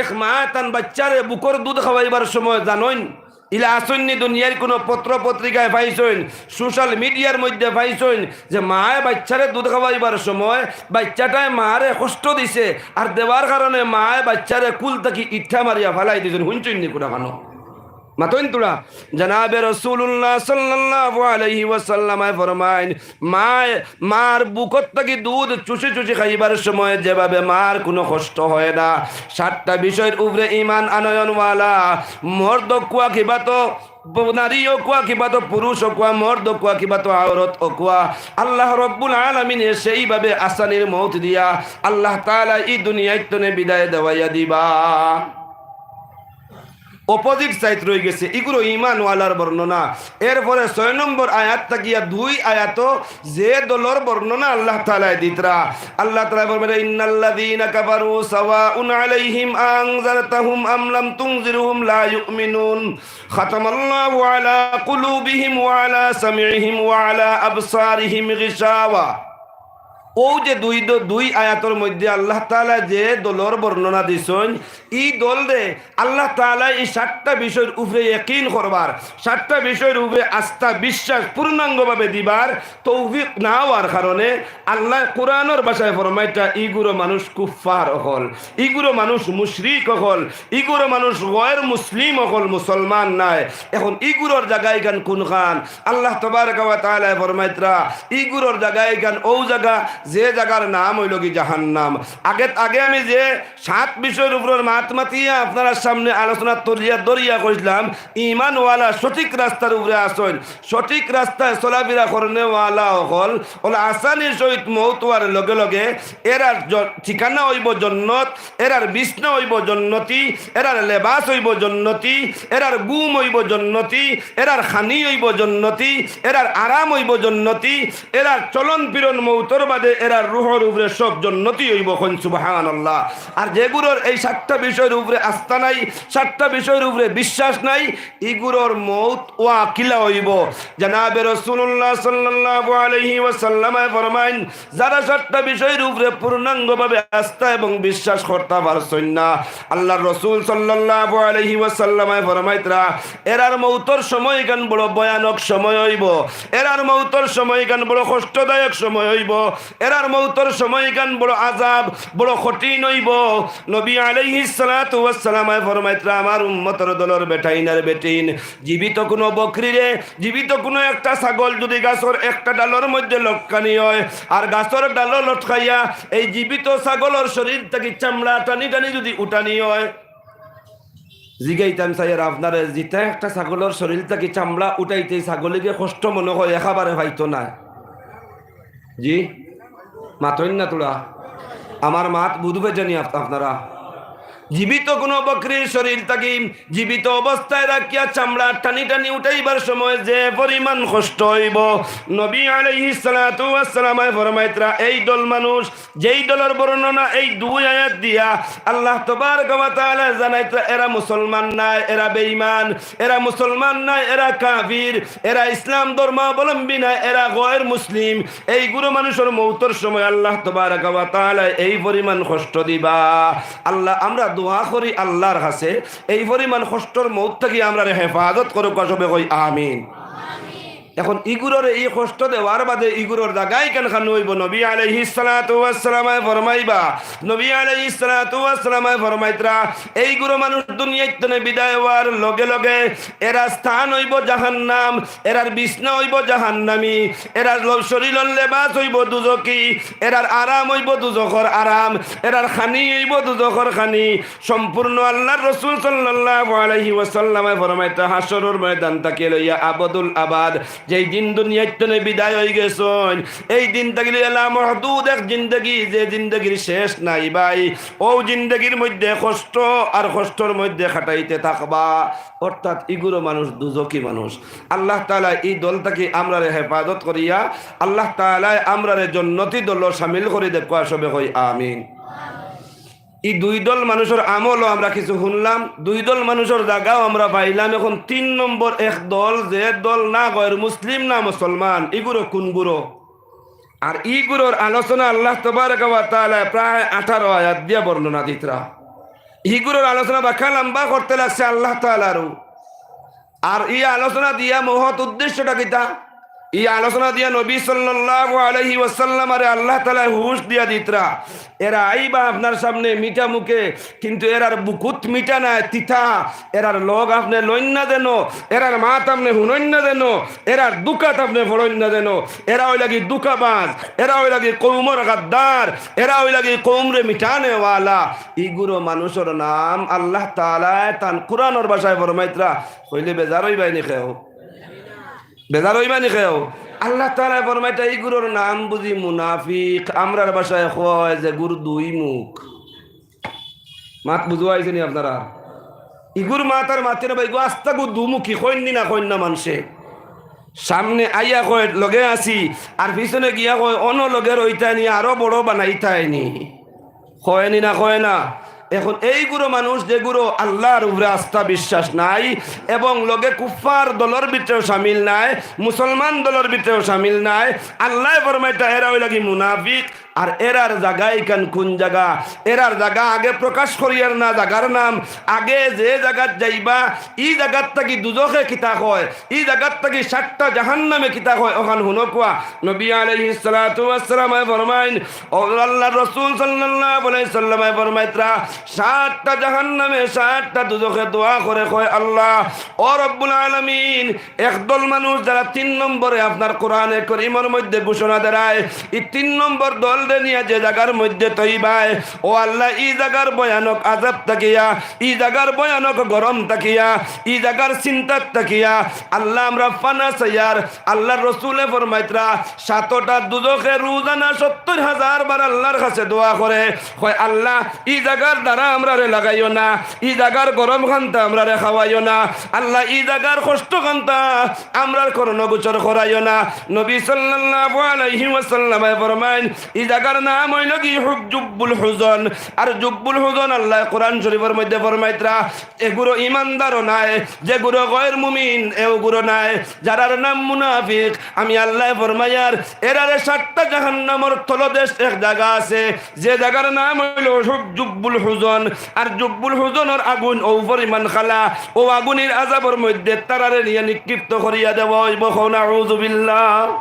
এক মা তান বাচ্চারে বুকর দুধ খাওয়াইবার সময় জানইন, ইলা আছইন নি দুনিয়ার কুনু পত্র পত্রিকায় পাইছইন, social media-র মধ্যে পাইছইন যে মায়ে বাচ্চারে দুধ খাওয়াইবার সময় বাচ্চাটায় মারে কষ্ট দিছে, আর দেওয়ার কারণে মায়ে বাচ্চারে কুল থাকি ইটা মারিয়া ফালাই দিছইন। হুনছইন নি কুনু কানো? মাতইন তুরা। জনাবে রাসূলুল্লাহ সাল্লাল্লাহু আলাইহি ওয়াসাল্লামে ফরমাইন, মায়, মার বুকর থাকি দুধ চুষি চুষি খাইবার সময় যেভাবে মার কুনু কষ্ট হয় না, সাতটা বিষয়র উপরে ইমান আনয়নওয়ালা মর্দ অকুয়া কিবা তো, নারী অকুয়া কিবা তো, পুরুষ অকুয়া, মর্দ অকুয়া কিবা তো, আওরত অকুয়া, আল্লাহ রব্বুল আলামিনে সেইভাবে আসানির মউত দিয়া আল্লাহ তাআলা ই দুনিয়ার তনে বিদায় দেওয়াইয়া দিবা। অপোজিট সাইড রই গেছে। ইগুলো ইমানওয়ালার বর্ণনা। এরপরে ছয় নম্বর আয়াত থাকিয়া দুই আয়াতও যে দলর বর্ণনা আল্লাহ তাআলায় দিতরা। আল্লাহ তাআলায় ফরমাইরা, "ইন্নাল্লাযীনা কাফারু সাওয়াউন আলাইহিম আনজারতাহুম আম লাম তুনজিরহুম লা ইউমিনুন। খাতামাল্লাহু আলা কুলুবিহিম ওয়া আলা সামইহিম ওয়া আলা আবসারিহিম গিশাওয়া।" অউ যে দুই দ-, দুই আয়াতর মধ্যে আল্লাহ তাআলায় যে দলর বর্ণনা দিছইন, ই দলরে আল্লাহ তাআলায় ই সাতটা বিষয়র উপরে ইয়াকিন করবার, সাতটা বিষয়র উপরে আস্থা বিশ্বাস পূর্ণাঙ্গভাবে দিবার তৌফিক না অওয়ার কারণে আল্লায় কোরআনর ভাষায় ফরমাইতরা, ইগুলো মানুষ কুফফার অকল, ইগুলো মানুষ মুশরিক অকল, ইগুলো মানুষ গয়র মুসলিম অকল, মুসলমান নায়। এখন ইগুলোর জাগা ইখান কুনখান? আল্লাহ তাবারাকা ওয়া তাআলায় ফরমাইতরা, ইগুলোর জাগা ইখান অউ জাগা, যে জাগার নাম অইলো গি জাহান্নাম। আগে, আগে আমি যে সাত বিষয়র উপরর মাত মাতিয়া আপনারার সামনে আলোচনা তুলিয়া ধরিয়া কইছলাম, ইমানওয়ালা সঠিক রাস্তার উপরে আছইন, সঠিক রাস্তায় চলাফিরা করনেওয়ালা অকল, অলা আসানির সহিত মউত অওয়ার লগে লগে এরার জ-, ঠিকানা অইবো জন্নত, এরার বিছনা অইবো জন্নতি, এরার লেবাস অইবো জন্নতি, এরার ঘুম অইবো জন্নতি, এরার খানি অইবো জন্নতি, এরার আরাম অইবো জন্নতি, এরার চলন ফিরন মউতর বাদে এরার রুহর উপরে সব জন্নতি অইবো। কইন সুবহানাল্লাহ। আর যেগুলোর এই সাতটা বিষয়র উপরে আস্থা নাই, সাতটা বিষয়র উপরে বিশ্বাস নাই, ইগুলোর মউত অওয়া কিলা অইবো? জনাবে রাসূলুল্লাহ সাল্লাল্লাহু আলাইহি ওয়াসাল্লামে ফরমাইন, যারা সাতটা বিষয়র উপরে পূর্ণাঙ্গভাবে আস্থা এবং বিশ্বাস করতা পারছইন না, আল্লাহর রাসূল সাল্লাল্লাহু আলাইহি ওয়াসাল্লামে ফরমাইতরা, এরার মউতর সময়খান বড় ভয়ানক সময় অইবো, এরার মউতর সময়খান বড় কষ্টদায়ক সময় অইবো, এরার মউতর সময়খান বড় আযাব, বড় কঠিন অইবো। নবী আলাইহিস সালাতু ওয়াস সালামে ফরমাইতরা, আমার উম্মতর দলর বেটাইন আর বেটিন, জীবিত কুনু বকরিরে, জীবিত কুনু একটা ছাগল যুদি গাছর একটা ডালর মধ্যে লটকানি অয়, আর গাছর ডালো লটকাইয়া এই জীবিত ছাগলর শরীর থাকি চামড়া টানি টানি যুদি উঠানি অয়, জিগাইতাম চাইয়ার আপনারে, যেতা একটা ছাগলর শরীর থাকি চামড়া উঠাইতে ছাগলিগে কষ্ট মনো অয়, একেবারে পাইতো নায়। জি, মাতইন না তোরা, আমার মাত বুঝবে জানি আপ-, আপনারা। জীবিত কুনু বকরির শরীর থাকি জীবিত অবস্থায় রাখিয়া চামড়া টানি টানি উঠাইবার সময় যে পরিমাণ কষ্ট অইবো, নবী আলাইহিস সালাতু ওয়াস সালামে ফরমাইতরা, এই দল মানুষ, যেই দলর বর্ণনা এই দুই আয়াত দিয়া আল্লাহ তাবারাকা ওয়া তাআলা জানাইতরা, এরা মুসলমান নায়, এরা বেঈমান, এরা মুসলমান নায়, এরা কাফির, এরা ইসলাম ধর্মাবলম্বী নায়, এরা গয়র মুসলিম। এইগুলো মানুষর মউতর সময় আল্লাহ তাবারাকা ওয়া তাআলা এই পরিমাণ কষ্ট দিবা। আল্লাহ, আমরা দোয়া করি আল্লাহর কাছে, এই পরিমাণ কষ্টর মউত থাকি আমরারে হেফাজত করুক, সবে কই আমিন। এখন ইগুররে ই কষ্ট দেওয়ার বাদে ইগুরর জাগায় কেন খান অইবো? নবী আলাইহিস সালাতু ওয়াস সালামে ফরমাইবা, নবী আলাইহিস সালাতু ওয়াস সালামে ফরমাইতরা, এইগুলো মানুষ দুনিয়াত তনে বিদায় অওয়ার লগে লগে এরার স্থান অইবো জাহান্নাম, এরার বিছনা অইবো জাহান্নামি, এরার ল-, শরীলর লেবাস অইবো দুজখি, এরার আরাম অইবো দুজখর আরাম, এরার খানি অইবো দুজখর খানি। সম্পূর্ণ আল্লাহর রাসূল সাল্লাল্লাহু আলাইহি ওয়াসাল্লামে ফরমাইতরা, হাশরর ময়দান থাকি লইয়া আবাদুল আবাদ, যেই দিন দুনিয়াত তনে বিদায় অইগেছইন, এই দিন থাকি লইয়া লা মাহদুদ এক জিন্দেগি, যে জিন্দেগির শেষ নাই ভাই, অউ জিন্দেগির মধ্যে কষ্ট আর কষ্টর মধ্যে কাটাইতে থাকবা। অর্থাৎ ইগুলো মানুষ দুজখি মানুষ। আল্লাহ তাআলা ই দল থাকি আমরারে হেফাজত করিয়া আল্লাহ তাআলায় আমরারে জন্নতি দলো শামিল করি দেউক্কা, সবে কই আমিন। ই দুই দল মানুষর আমলও আমরা কিছু হুনলাম, দুই দল মানুষর জাগাও আমরা পাইলাম। এখন তিন নম্বর এক দল, যে দল না গয়র মুসলিম না মুসলমান, ইগুলো কুনগুলো? আর ইগুলোর আলোচনা আল্লাহ তাবারাকা ওয়া তাআলায় প্রায় আঠারো আয়াত দিয়া বর্ণনা দিতরা। ইগুলোর আলোচনা বাক্কা লম্বা করতে লাগছে আল্লাহ তাআলারও। আর ই আলোচনা দিয়া মহৎ উদ্দেশ্যটা কিতা? ই আলোচনা দিয়া নবী সাল্লাল্লাহু আলাইহি ওয়াসাল্লামরে আল্লাহ তাআলায় হুশ দিয়া দিতরা। এরা আইবা আপনার সামনে মিঠা মুখে, কিন্তু এরার বুকুত মিঠা নায়, তিতা। এরার লগ আপনে লইন না যেন, এরার মাত আপনে হুনইন না যেন, এরার দুকাত আপনে পড়ইন না যেন। এরা অইলা গি দুকাবাজ, এরা অইলা গি কওমর গাদ্দার, এরা অইলা গি কওমরে মিটানেওয়ালা। ইগুলো মানুষর নাম আল্লাহ তাআলায় তান কোরআনর ভাষায় ফরমাইতরা। কইলে বেজার অইবায়নি কেউ? বেজার অইবায়নি কেউ? আল্লাহ তাআলায় ফরমাইতরা, ইগুলোর নাম বুঝি মুনাফিক, আমরার ভাষায় কয় যেগুর দুই মুখ। মাত বুঝা আইছেনি আপনারা? ইগুর মাত আর মাতে না বা, ইগু আস্তাগু দুমুখী, কইন নি না, কইন না মানষে। সামনে আইয়া কয়, "লগে আছি," আর পিছনে গিয়া কয়, "অনো লগে রইতায় নি, আরো বড় বানাইতায় নি।" কয় নি না, কয় না? এখন এইগুরো মানুষ যেগুরো আল্লার উপরে আস্থা বিশ্বাস নাই এবং লগে কুফফার দলর ভিতরেও শামিল নাই, মুসলমান দলর ভিতরেও শামিল নাই, আল্লায় ফরমাইতা এরা অইলাগি মুনাফিক। আর এরার জাগা ইখান কুন জাগা? এরার জাগা আগে প্রকাশ করিয়ার না জাগার নাম। আগে যে জাগাত যাইবা, ই জাগাত থাকি দুজখে কিতা কয়, ই জাগাত থাকি সাতটা জাহান্নামে কিতা কয়, অখান হুনউক্কা। নবী আলাইহিস সালাতু ওয়াস সালামে ফরমাইন, ও আল্লার রসুল সাল্লাল্লাহু আলাইহি সাল্লামে ফরমাইতরা, সাতটা জাহান্নামে, সাতটা দুজখে দোয়া করে কয়, "আল্লাহ, ও রব্বুল আলামিন, একদল মানুষ যারা তিন নম্বরে আপনার কোরআনে করিমর মধ্যে ঘোষণা দেরায়, ই তিন নম্বর দলরে নিয়া যে জাগার মধ্যে থইবায়, ও আল্লাহ, ই জাগার ভয়ানক আযাব থাকিয়া, ই জাগার ভয়ানক গরম থাকিয়া, ই জাগার চিন্তাত থাকিয়া, আল্লাহ, আমরা ফানা চাইয়ার।" আল্লার রসুলে ফরমাইতরা, সাতটা দুজখে রোজানা সত্তর হাজার বার আল্লার কাছে দোয়া করে, কয়, "আল্লাহ, ই জাগার দ্বারা আমরারে লাগাইও না, ই জাগার গরম খান্তা আমরারে খাওয়াইও না, আল্লাহ, ই জাগার কষ্ট খান্তা আমরার করণগোচর করাইও না।" নবী সাল্লাল্লাহু আলাইহি ওয়াসাল্লামে ফরমাইন, ই জাগার নাম অইলোগি হুক-, জুব্বুল হুজন। আর জুব্বুল হুজন আল্লায় কোরআন শরীফর মধ্যে ফরমাইতরা, এগুরো ইমানদারও নায়, যেগুরো গয়র মুমিন, এগুরো নায়, যারার নাম মুনাফিক। আমি আল্লায় ফরমাইয়ার, এরারে সাতটা জাহান্নামর তলদেশ এক জাগা আছে, যে জাগার নাম অইলো হুব-, জুব্বুল হুজন। আর জুব্বুল হুজনর আগুন অউ পরিমাণ খালা, অউ আগুনির আযাবর মধ্যে তারারে নিয়া নিক্ষিপ্ত করিয়া দেওয়া অইবো। কও নাউজুবিল্লাহ।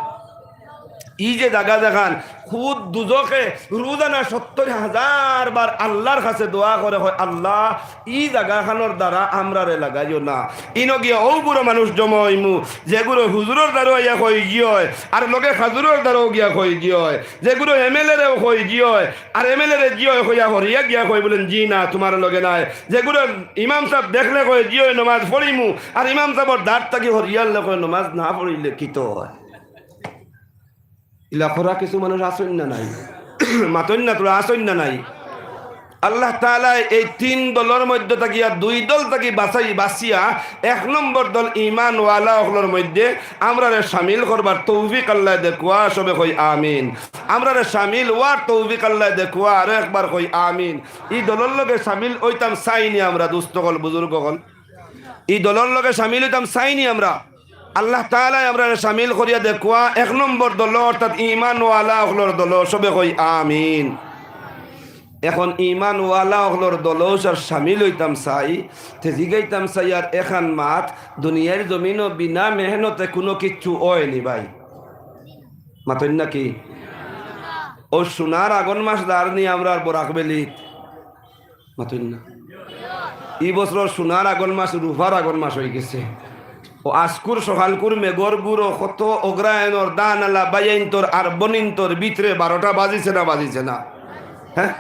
ই যে জাগা যেখান, খুদ দুজখে রোজানা সত্তর হাজার বার আল্লার কাছে দোয়া করে, কয়, "আল্লাহ, ই জাগাখানর দ্বারা আমরারে লাগাইও না।" ইনো গিয়া অউ বুড়ো মানুষ জমা অইমু, যেগুরো হুজুরর দ্বারও আইয়া কই গিয়া অয়, আর লগে খাজুরর দ্বারও গিয়া কই গিয়া অয়, যেগুরো এমএলএরেও কই গিয়া অয়, আর এমএলএরে গিয়া অয় কইয়া হরিয়া গিয়া কই বলেন, "জি না, তুমার লগে নায়।" যেগুরো ইমাম সাব দেখলে কয়, "জি অয়, নমাজ পড়িমু," আর ইমাম সাবর দাঁত থাকি হরিয়ার লগে নমাজ না পড়িলে কিতা অয়? ইলা করা কিছু মানুষ আছইন না নাই? মাতইন না, তুরা আছইন না নাই? আল্লাহ তাআলায় এই তিন দলর মধ্য থাকিয়া দুই দল থাকি বাছাই, বাছিয়া এক নম্বর দল ইমানওয়ালা অকলর মধ্যে আমরারে শামিল করবার তৌফিক আল্লায় দেউক্কা, সবে কই আমিন। আমরারে শামিল অওয়ার তৌফিক আল্লায় দেউক্কা, আরো একবার কই আমিন। ই দলর লগে শামিল অইতাম চাইনি আমরা, দুস্ত অকল, বুজুর্গ অকল, ই দলর লগে শামিল অইতাম চাইনি আমরা। আল্লাহ তাআলায় আমরারে শামিল করিয়া দেউক্কা এক নম্বর দল, অর্থাৎ ইমানওয়ালা অকলর দল, সবে কই আমিন। এখন ইমানওয়ালা অকলর দল অসার শামিল অইতাম চাই, তে জিগাইতাম চাই আর এখান মাত, দুনিয়ার জমিনো বিনা মেহনতে কুনু কিচ্ছু অয়নি ভাই। মাতইন নাকি? অউ সোনার আগন মাস যার নি আমরার বরাক ভ্যালিত। মাতইন না। ই বছরর সোনার আগন মাস রুফার আগন মাস অইগেছে। অউ আজকুর সকালকুর মেঘর গুরো কত অগ্রায়ণর ধান আলা বাইয়াইন্তর আর বনিন্তর ভিতরে বারোটা বাজিছে না, বাজিছে না? হ্যাঁ?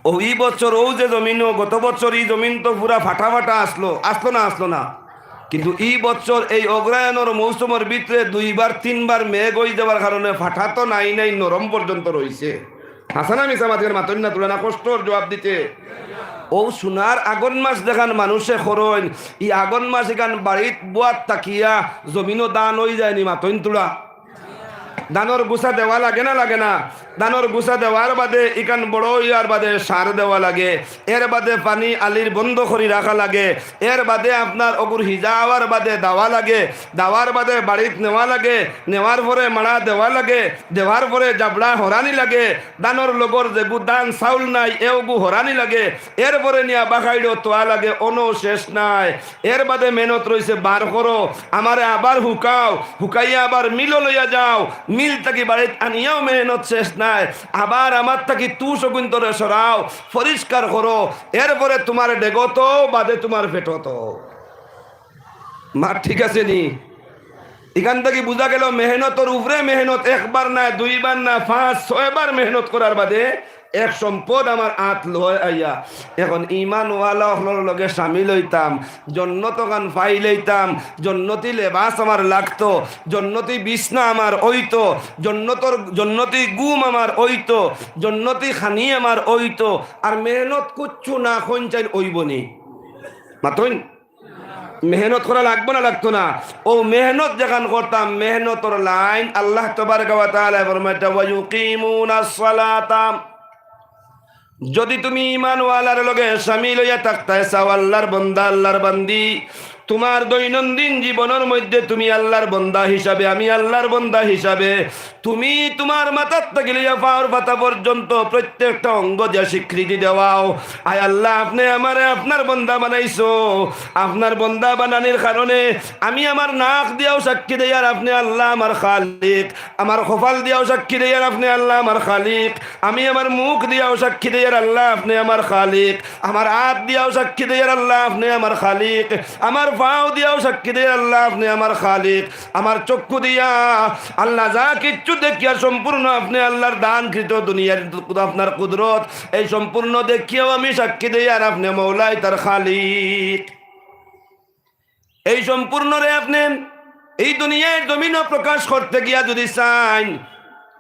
অউ ই বছর অউ যে জমিনো, গত বছর ই জমিন তো পুরা ফাটা ফাটা আছলো, আছলো না, আছলো না? কিন্তু ই বছর এই অগ্রায়ণর মৌসুমর ভিতরে দুইবার তিনবার মেঘ অই যাওয়ার কারণে ফাটা তো নাই নাই, নরম পর্যন্ত রইছে। হাছা না মিছা মাতইন, মাতইন না, তুরা না কষ্টর জুয়াব দিতে। অউ সোনার আগন মাস যেখান মানুষে করইন, ই আগন মাস ইখান বাড়িত বুয়াত থাকিয়া জমিনো ধান অই যায়নি, মাতইন তুরা। ধানর গুছা দেওয়া লাগে না, লাগে না? ধানর গুছা দেওয়ার বাদে ইখান বড় অইয়ার বাদে সার দেওয়া লাগে, এর বাদে পানি আলির বন্ধ করি রাখা লাগে, এর বাদে আপনার অগুর হিজা অওয়ার বাদে দাওয়া লাগে, দাওয়ার বাদে বাড়িত নেওয়া লাগে, নেওয়ার পরে মাড়া দেওয়া লাগে, দেওয়ার পরে জাবড়া হরানি লাগে, ধানর লগর যেগু ধান চাউল নাই, এওগু হরানি লাগে, এর পরে নিয়া বাখাইড়ো তোয়া লাগে, অনো শেষ নাই। এর বাদে মেহনত রইছে, বার করো, আমারে আবার হুকাও, হুকাইয়া আবার মিলো লইয়া যাও, মিল থাকি বাড়িত আনিয়াও মেহনত শেষ নাই। আবার আমার থাকি তুষ অগুইন্তরে সরাও, পরিষ্কার করো, এর পরে তুমার ডেগো তো, বাদে তুমার পেটো তো। মাত ঠিক আছে নি? ইখান থাকি বুঝা গেল, মেহনতর উপরে মেহনত, একবার না, দুইবার না, পাঁচ, ছয়বার মেহনত করার বাদে এক সম্পদ আমার আত লয় আইয়া। এখন ইমানওয়ালা অকলর লগে শামিল অইতাম, জন্নত অখান পাইলাইতাম, জন্নতি লেবাস আমার লাগতো, জন্নতি বিছনা আমার অইতো, জন্নতর, জন্নতি ঘুম আমার অইতো, জন্নতি খানি আমার অইতো। আর মেহনত কুচ্ছু না কইন চাইন অইবো নি? মাতইন, মেহনত করা লাগবো না লাগতো না? অউ মেহনত যেখান করতাম, মেহনতর লাইন আল্লাহ তাবারাকা ওয়া তাআলায় ফরমাইতা, "ওয়া ইউকিমুনাস সালাতা।" যদি তুমি ইমানওয়ালার লগে শামিল অইয়া থাকতায় চাও, আল্লার বন্দা, আল্লার বান্দি, তুমার দৈনন্দিন জীবনর মধ্যে তুমি আল্লার বন্দা হিসাবে, আমি আল্লার বন্দা হিসাবে, তুমি তুমার মাথার থাকি লইয়া পাওর পাতা পর্যন্ত প্রত্যেকটা অঙ্গ দিয়া স্বীকৃতি দেওয়াও, "আয় আল্লাহ, আপনে আমারে আপনার বন্দা বানাইছো।" আপনার বন্দা বানানির কারণে আমি আমার নাক দিয়াও সাক্ষী দেই আর আপনে আল্লাহ আমার খালিক, আমার কপাল দিয়াও সাক্ষী দেই আর আপনে আল্লাহ আমার খালিক, আমি আমার মুখ দিয়াও সাক্ষী দেই আর আল্লাহ আপনে আমার খালিক, আমার আত দিয়াও সাক্ষী দেই আর আল্লাহ আপনে আমার খালিক, আমার পাও দিয়াও সাক্ষী দেই আর আল্লাহ আপনে আমার খালিক, আমার চক্ষু দিয়া আল্লাহ যা কিচ্ছু দেখিয়ার সম্পূর্ণ আপনে আল্লার দানকৃত দুনিয়ার আপনার কুদরত, এই সম্পূর্ণ দেখিয়াও আমি সাক্ষী দেই আর আপনে মওলা ইতার খালিক। এই সম্পূর্ণরে আপনে এই দুনিয়ার জমিনো প্রকাশ করতে গিয়া যদি চাইন,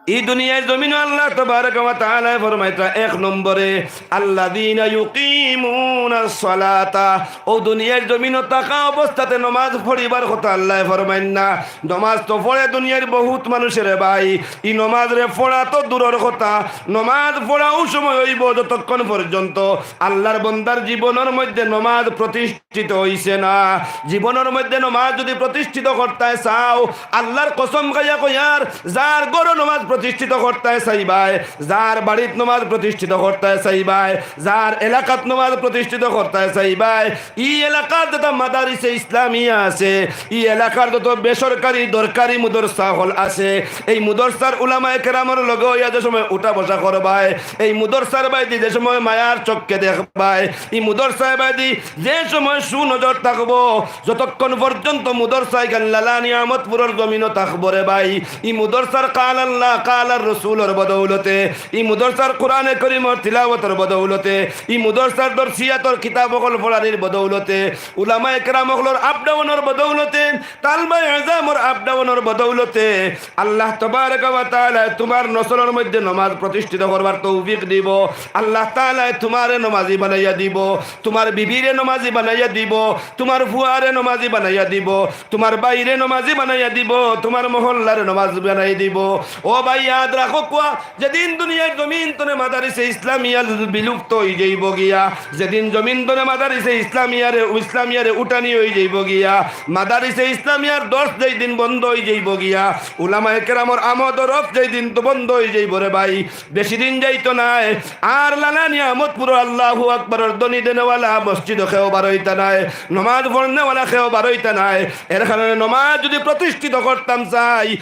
এই দুনিয়ার জমিনো আল্লাহ তাবারাকা ওয়া তাআলায় ফরমাইতা এক নম্বরে, "আল্লাযীনা ইউকিমুনাস সালাতা।" অউ দুনিয়ার জমিনো থাকা অবস্থাতে নমাজ পড়িবার কথা আল্লায় ফরমাইন না। নমাজ তো পড়ে দুনিয়ার বহুত মানুষে রে ভাই, ই নমাজরে পড়া তো দূরর কথা, নমাজ পড়া অউ সময় অইবো যতক্ষণ পর্যন্ত আল্লার বন্দার জীবনর মধ্যে নমাজ প্রতিষ্ঠিত অইছে না। জীবনর মধ্যে নমাজ যদি প্রতিষ্ঠিত করতায় চাও, আল্লার কসম খাইয়া কইয়ার, যার ঘরো নমাজ প্রতিষ্ঠিত করতায় চাইবায়, যার বাড়িত নমাজ প্রতিষ্ঠিত করতায় চাইবায়, যার এলাকাত নমাজ প্রতিষ্ঠিত করতায় চাইবায়, ই এলাকার যত মাদারিসে ইসলামিয়া আছে, ই এলাকার যত বেসরকারি দরকারি মুদরসা অকল আছে, এই মুদরসার উলামায়ে কেরামর লগে অইয়া যে সময় উঠা বসা করবায়, এই মুদরসার বায়দি যে সময় মায়ার চক্ষে দেখবায়, ই মুদরসার বায়দি যে সময় সুনজর থাকবো, যতক্ষণ পর্যন্ত মুদরসা ইখান লালা নিয়ামতপুরর জমিনো থাকবো রে ভাই, ই মুদরসার কাল আল্লাহ, কাল আর রসুলর বদৌলতে, ই মুদরসার কোরআনে করিমর তিলাওয়াতর বদৌলতে, ই মুদরসার দরসিয়াতর কিতাব অকল পড়ানির বদৌলতে, উলামায়ে কেরাম অকলর up down-র বদৌলতে, তালবায়ে এজামর up down-র বদৌলতে আল্লাহ তাবারাকা ওয়া তাআলায় তুমার নসলর মধ্যে নমাজ প্রতিষ্ঠিত করবার তৌফিক দিবো। আল্লাহ তাআলায় তুমারে নমাজি বানাইয়া দিবো, তুমার বিবিরে নমাজি বানাইয়া দিবো, তুমার ফুয়ারে নমাজি বানাইয়া দিবো, তুমার ভাইরে নমাজি বানাইয়া দিবো, তুমার মহল্লারে নমাজি বানাইয়া দিবো। ও ভাই, ইয়াদ রাখো কুয়া, যেদিন দুনিয়ার জমিন তনে মাদারিসে ইসলামিয়া বিলুপ্ত অইযাইবো গিয়া, যেদিন জমিন তনে মাদারিসে ইসলামিয়ারে, ইসলামিয়ারে উঠানি অইযাইবো গিয়া, মাদারিসে ইসলামিয়ার দরস যেদিন বন্ধ অইযাইবো গিয়া, উলামায়ে কেরামর আমদ ও রফ যেদিন তো বন্ধ অইযাইবো রে ভাই, বেশি দিন যাইতো নায়। আর লালা নিয়ামতপুরো আল্লাহু আকবরর ধ্বনি দেনেওয়ালা মসজিদো কেউ বারইতা নায়, নমাজ পড়নেওয়ালা কেউ বারইতা নায়। এর কারণে নমাজ যুদি প্রতিষ্ঠিত করতাম চাই,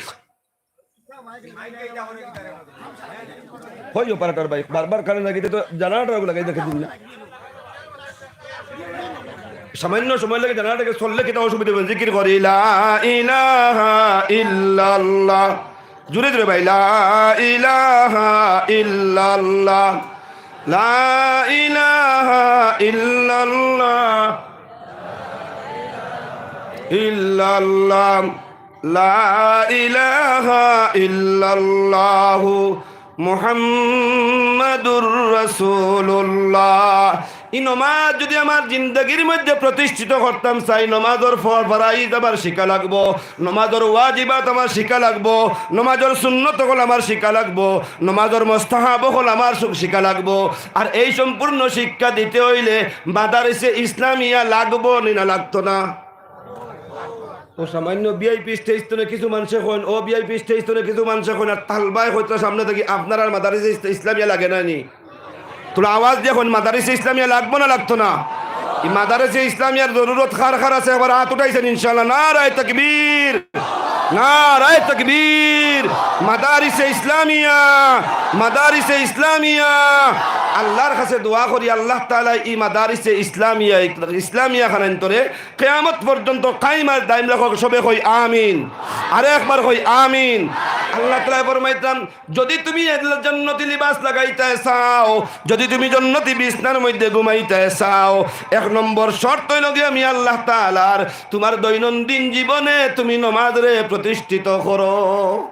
কই operator ভাই, বারবার কানে লাগে, তো generator লাগাই দেখে দিন না। সামান্য সময় লাগে, generator চললে কিতা অসুবিধা অইবো? জিকির করি, লা ইলাহা ইল্লাল্লাহ। জোরে জোরে ভাই, লা ইলাহা ইল্লাল্লাহ, লা ইলাহা ইল্লাল্লাহ, ইল্লাল্লাহ। লা ইলাহা ইল্লাল্লাহু মুহাম্মাদুর রাসূলুল্লাহ। ই নমাজ যুদি আমার জিন্দেগির মধ্যে প্রতিষ্ঠিত করতাম চাই, নমাজর ফর-, ফরাইজ আমার শিখা লাগবো, নমাজর ওয়াজিবাত আমার শিখা লাগবো, নমাজর সুন্নত অকল আমার শিখা লাগবো, নমাজর মুস্তাহাব অকল আমার শি-, শিখা লাগবো। আর এই সম্পূর্ণ শিক্ষা দিতে অইলে মাদারিসে ইসলামিয়া লাগবো নি না লাগতো না? ও সামান্য ভিআইপি stage তনে কিছু মানষে কইন, ও ভিআইপি stage তনে কিছু মানষে কইন, আর তালবায় কইতরা সামনে থাকি, "আপনারার মাদারিসে ইস-, ইসলামিয়া লাগে না নি?" থুড়া আওয়াজ দিয়া কইন, মাদারিসে ইসলামিয়া লাগবো না লাগতো না? ই মাদারিসে ইসলামিয়ার জরুরত কার কার আছে, একবার আত উঠাইছইন ইনশাআল্লাহ। নারায়ে তাকবীর, নারায়ে তাকবীর। মাদারিসে ইসলামিয়া, মাদারিসে ইসলামিয়া। আল্লার কাছে দোয়া করি, আল্লাহ তাআলায় ই মাদারিসে ইসলামিয়া, ইসলামিয়া খানাইন্তরে কিয়ামত পর্যন্ত কায়েম আর দায়েম রাখউক। সবে কই আমিন। আরো একবার কই আমিন। আল্লাহ তাআলায় ফরমাইতরা, যুদি তুমি এ জন্নতি লিবাস লাগাইতায় চাও, যুদি তুমি জন্নতি বিছনার মধ্যে ঘুমাইতায় চাও, এক নম্বর শর্ত অইলো গিয়া আমি আল্লাহ তাআলার তুমার দৈনন্দিন জীবনে তুমি নমাজরে প্রতিষ্ঠিত করো।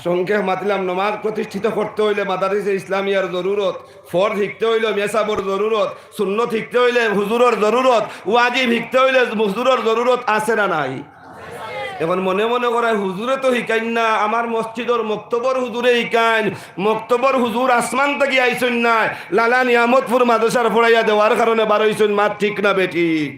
সংক্ষেপ মাতিলাম, নমাজ প্রতিষ্ঠিত করতে অইলে মাদারিসে ইসলামিয়ার জরুরত, ফরজ হিকতে অইলে মেসাবর জরুরত, সুন্নত হিকতে অইলে হুজুরর জরুরত, ওয়াজিব হিকতে অইলে হুজুরর জরুরত আছে না নাই? এখন মনে মনে করায়, হুজুরে তো হিকাইন না, আমার মসজিদর মক্তবর হুজুরে হিকাইন। মক্তবর হুজুর আসমান থাকি আইছইন না, লালা নিয়ামতপুর মাদ্রাসার পড়াইয়া দেওয়ার কারণে বারইছইন। মাত ঠিক না বেঠিক?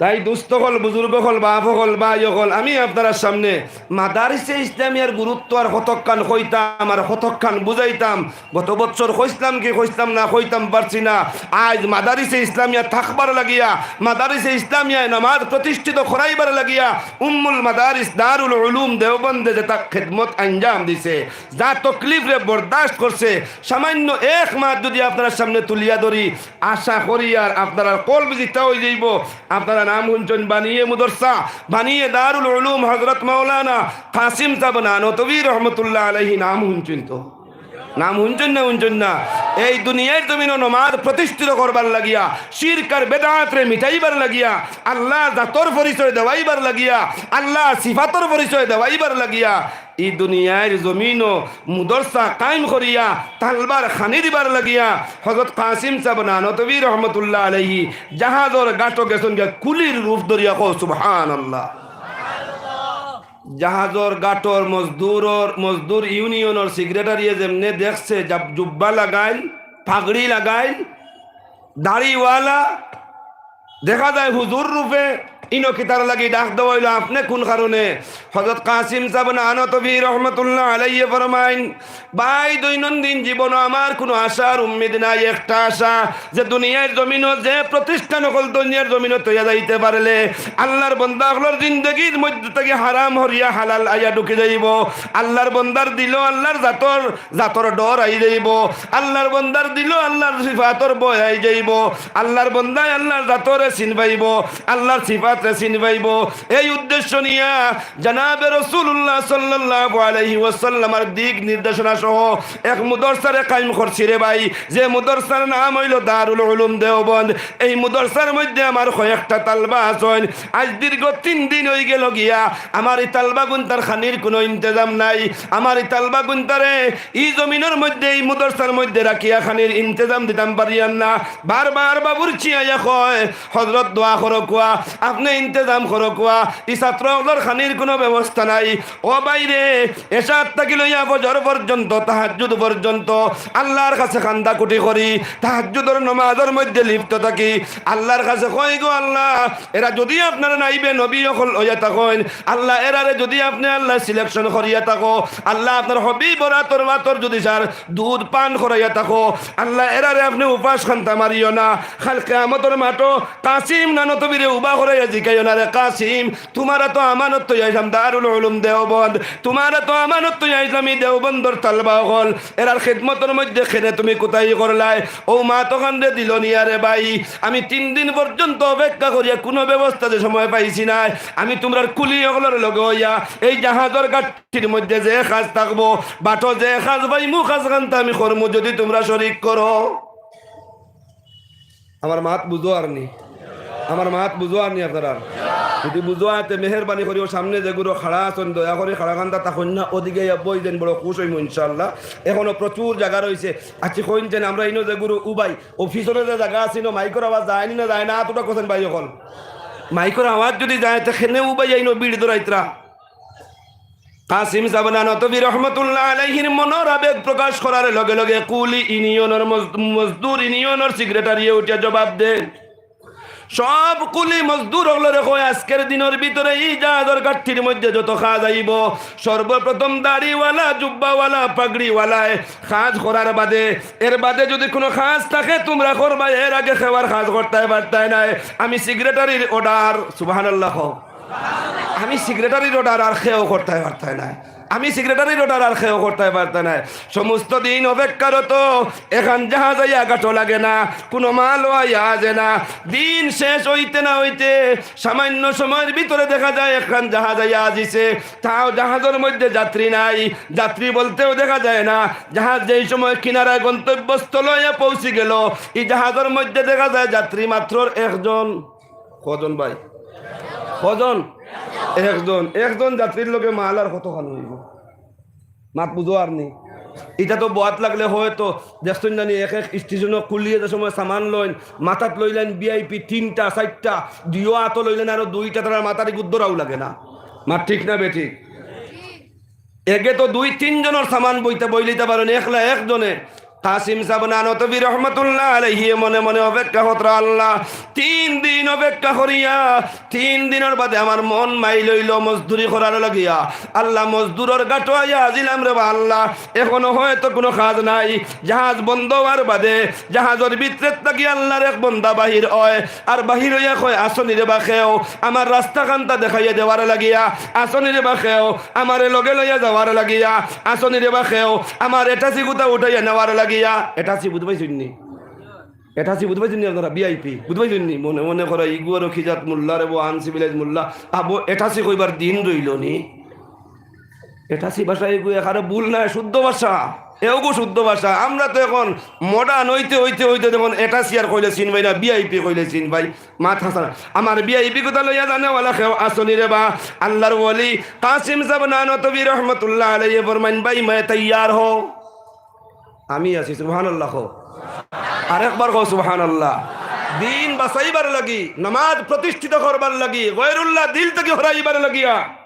তাই দুস্ত অকল, বুজুর্গ অকল, বাপ অকল, ভাই অকল, আমি আপনারার সামনে মাদারিসে ইসলামিয়ার গুরুত্ব আর কতখান কইতাম আর কতখান বুঝাইতাম। গত বছর কইছলাম কি কইছলাম না, কইতাম পারছি না। আইজ মাদারিসে ইসলামিয়া থাকবার লাগিয়া, মাদারিসে ইসলামিয়ায় নামাজ প্রতিষ্ঠিত করাইবার লাগিয়া উম্মুল মাদারিস দারুল উলুম দেওবন্দে যেতা খেদমত আঞ্জাম দিছে, যা তকলিফরে বরদাস্ত করছে, সামান্য এক মাত যুদি আপনারার সামনে তুলিয়া ধরি, আশা করি আর আপনারার কলব জিতা অই যাইবো। আপনারা নাম হুনছইন বানিয়ে মুদরসা, বানিয়ে দারুল উলুম হযরত মাওলানা কাসিম সাব নানতবী রহমতুল্লাহ আলাইহি, নাম হুনছইন তো? নাম হুনছইন না, হুনছইন না? এই দুনিয়ার জমিনো নমাজ প্রতিষ্ঠিত করবার লাগিয়া, শিরক আর বেদাতরে মিটাইবার লাগিয়া, আল্লাহ জাতর পরিচয় দেওয়াইবার লাগিয়া, আল্লাহ সিফাতর পরিচয় দেওয়াইবার লাগিয়া, ই দুনিয়ার জমিনো মুদরসা কায়েম করিয়া তালবার খানি দিবার লাগিয়া হযরত কাসিম সাব নানতবী রহমতুল্লাহ আলাইহি জাহাজর ঘাটো গেছইন গিয়া কুলির রূপ ধরিয়া। কও সুবহানাল্লাহ। জাহাজর ঘাটর মজদুরর, মজদুর ইউনিয়নর সেক্রেটারিয়ে যেমনে দেখছে, জাব-, জুব্বা লাগাইল, পাগড়ি লাগাইল, দাড়িওয়ালা, দেখা যায় হুজুর রূপে। ইনো কিতার লাগি ডাক দেওয়া অইলো, আপনে কুন কারণে? হযরত কাসিম সাব নানতবী রহমতুল্লাহ আলাইহি ফরমাইন, ভাই, দৈনন্দিন জীবনো আমার কুনু আশা আর উম্মিদ নাই। একটা আশা, যে দুনিয়ার জমিনো যে প্রতিষ্ঠান অকল দুনিয়ার জমিনো তৈয়া যাইতে পারলে আল্লাহর বন্দা অকলর জিন্দেগির মধ্যে থাকি হারাম হরিয়া হালাল আইয়া ঢুকি যাইবো। আল্লাহর বন্দার দিলো আল্লাহর জাতর, জাতর ডর আই যাইবো। আল্লাহর বন্দার দিলো আল্লাহর সিফাতর ভয় আই যাইবো। আল্লাহর বন্দায় আল্লাহর জাতরে চিন পাইবো, আল্লাহর সিফাতরে চিন পাইবো। এই উদ্দেশ্য নিয়া জনাবে রাসূলুল্লাহ সাল্লাল্লাহু আলাইহি ওয়াসাল্লামর দিক নির্দেশনা সহ এক মুদরসারে কায়েম করছি রে ভাই, যে মুদরসার নাম অইলো দারুল উলুম দেওবন্দ। এই মুদরসার মধ্যে আমার কয়েকটা তালবা আছইন। আইজ দীর্ঘ তিন দিন অই গেলো গিয়া, আমার ই তালবা গুনতার খানির কুনু ইন্তেজাম নাই। আমার ই তালবা গুনতারে ই জমিনর মধ্যে, ই মুদরসার মধ্যে রাখিয়া খানির ইন্তেজাম দিতাম পারিয়ার না। বারবার বাবুর্চি আইয়া কয়, হজরত দোয়া করো কুয়া, আপনে ইন্তেজাম করো কুয়া, ই ছাত্র অকলর খানির কুনু ব্যবস্থা নাই। ও ভাইরে, এশার থাকি লইয়া ফজর পর্যন্ত, তাহাজ্জুদ পর্যন্ত আল্লাহর কাছে কান্দাকুটি করি, তাহাজ্জুদর নমাজর মধ্যে লিপ্ত থাকি। আল্লাহর কাছে কই, গো আল্লাহ, এরা যুদি আপনার নাইবে নবী অকল অইয়া থাকইন, আল্লাহ, এরারে যুদি আপনে আল্লাহ selection করিয়া থাকো, আল্লাহ, আপনার হবিবর আতর বাতর যুদি সার দুধ পান করাইয়া থাকো, আল্লাহ, এরারে আপনে উপাস খান্তা মারিও না। কাল কিয়ামতর মাঠো কাসিম নানতবীরে উবা করাইয়া জিকাইও না, রে কাসিম, তুমার আতো আমানত থইয়া আইছলাম দারুল উলুম দেওবন্দ, তুমার আতো আমানত থইয়া আইছলাম ই দেওবন্দর তালবা অকল, এরার খেদমতর মধ্যে কেনে তুমি কুতাহি করলায়? অউ মাত অখানরে দিলো নি। আরে ভাই, আমি তিন দিন পর্যন্ত অপেক্ষা করিয়া কুনু ব্যবস্থা যে সময় পাইছি নায়, আমি তুমরার কুলি অকলর লগে অইয়া এই জাহাজর গাঠির মধ্যে যে কাজ থাকবো, বাটো যে কাজ পাইমু, কাজ খান্তা আমি করমু, যুদি তুমরা শরিক করো। আমার মাত বুঝো আর নি? আমার মাত বুঝো আর নি আপনারা? যুদি বুঝো আয় তে মেহেরবানি করিও সামনে যেগুইন খাড়া আছইন, দয়া করি খাড়া খান্তা থাকইন না, ওদিকে আইয়া বই দেইন, বড় খুশ অইমু ইনশাআল্লাহ। এখনো প্রচুর জাগা রইছে। আচ্ছা, কইন যেন আমরা ইনো যেগুইন উবাই, অউ পিছনো যে জাগা আছে, ইনো মাইকর আওয়াজ যায় নি না যায় না? আত উঠা কইন ভাই অকল। মাইকর আওয়াজ যুদি যায়, তে কেনে উবাই ইনো ভিড় ধরাইতরা। কাসিম সাব নানতবী রহমতুল্লাহ আলাইহির মনর আবেগ প্রকাশ করার লগে লগে কুলি ইউনিয়নর মজ-, মজদুর ইউনিয়নর সেক্রেটারিয়ে উঠিয়া জবাব দেইন, সব কুলি মজদুর অকলরে কয়, আজকের দিনর ভিতরে ই জাহাজর গাঠির মধ্যে যত কাজ আইবো, সর্বপ্রথম দাড়িওয়ালা, জুব্বাওয়ালা, পাগড়িওয়ালায় কাজ করার বাদে, এর বাদে যুদি কুনু কাজ থাকে তুমরা করবায়, এর আগে কেউ আর কাজ করতায় পারতায় নায়। আমি সেক্রেটারির order, সুবহানাল্লাহ কও। আমি সেক্রেটারির order, আর কেউ করতায় পারতায় নায়। আমি সেক্রেটারির order, আর কেউ করতায় পারতায় নায়। সমস্ত দিন অপেক্ষারত, এখান জাহাজ আইয়া গাটো লাগে না, কুনু মালও আইয়া আজে না। দিন শেষ অইতে না অইতে সামান্য সময়র ভিতরে দেখা যায় এখান জাহাজ আইয়া আজিছে, তাও জাহাজর মধ্যে যাত্রী নাই, যাত্রী বলতেও দেখা যায় না। জাহাজ যেই সময় কিনারায় গন্তব্যস্থলে আইয়া পৌঁছি গেলো, ই জাহাজর মধ্যে দেখা যায় যাত্রী মাত্র একজন। কয়জন ভাই? কয়জন? একজন, একজন যাত্রীর লগে মাল আর কতখান অইবো? মাত বুঝো আর নি? ইটা তো বওয়াত লাগলে হয়তো দেখছইন না নি, এক এক স্টেশনো খুলিয়ে যে সময় সামান লইন, মাথাত লইলেন ভিআইপি তিনটা চাইরটা, দুইও আতো লইলেন আরো দুইটা, তারার মাথার গুদ্দরাও লাগে না। মাত ঠিক না বেঠিক? এগে তো দুই তিন জনর সামান বইতে বইলিতে পারেন, একলা একজনে। কাসিম সাব নানতবী রহমতুল্লাহ আলাইহি মনে মনে অপেক্ষা কররা, আল্লাহ, তিন দিন অপেক্ষা করিয়া, তিন দিনর বাদে আমার মন মাইল অইলো মজদুরি করার লাগিয়া। আল্লাহ, মজদুরর গাটো আইয়া আজিলাম রে বা আল্লাহ, এখনো হয়তো কুনু কাজ নাই। জাহাজ বন্ধ অওয়ার বাদে জাহাজর ভিতরে থাকি আল্লাহর এক বন্দা বাহির অয়, আর বাহির অইয়া কয়, "আছনি রে বা কেউ আমার রাস্তা খান্তা দেখাইয়া দেওয়ার লাগিয়া, আছনি রে বা কেউ আমারে লগে লইয়া যাওয়ার লাগিয়া, আছনি রে বা কেউ আমার এটাসি গুতা উঠাইয়া নেওয়ার লাগিয়া।" এটাসি বুঝ পাইছইন নি? এটাসি বুঝ পাইছইন নি আপনারা? ভিআইপি বুঝ পাইছইন নি? মনে মনে করা, "ইগু আরো কি জাত মোল্লা রে, বো আনসিভিলাইজ মোল্লা, আবো এটাসি কইবার দিন রইলো নি।" এটাসি ভাষা এগু এখানে ভুল নায়, শুদ্ধ ভাষা। এগু শুদ্ধ ভাষা। আমরা তো এখন মডার্ন অইতে অইতে অইতে যেমন এটাসি আর কইলে চিনবাই না, ভিআইপি কইলে চিনবাই। মাত হাসান। আমার ভিআইপি গুতা লইয়া জানেওয়ালা কেউ আছনি রে বা? আল্লাহর ওলি কাসিম সাব নানতবী রহমতুল্লাহ আলাইহি ফরমাইন, "ভাই, মে তৈয়ার হো।" আমি আছি, সুবহানাল্লাহ কও। আরেকবার কও, সুবহানাল্লাহ। দিন বাঁচাইবার লাগি, নামাজ প্রতিষ্ঠিত করবার লাগি, গয়রুল্লাহ দিল থাকি হরাইবার লাগিয়া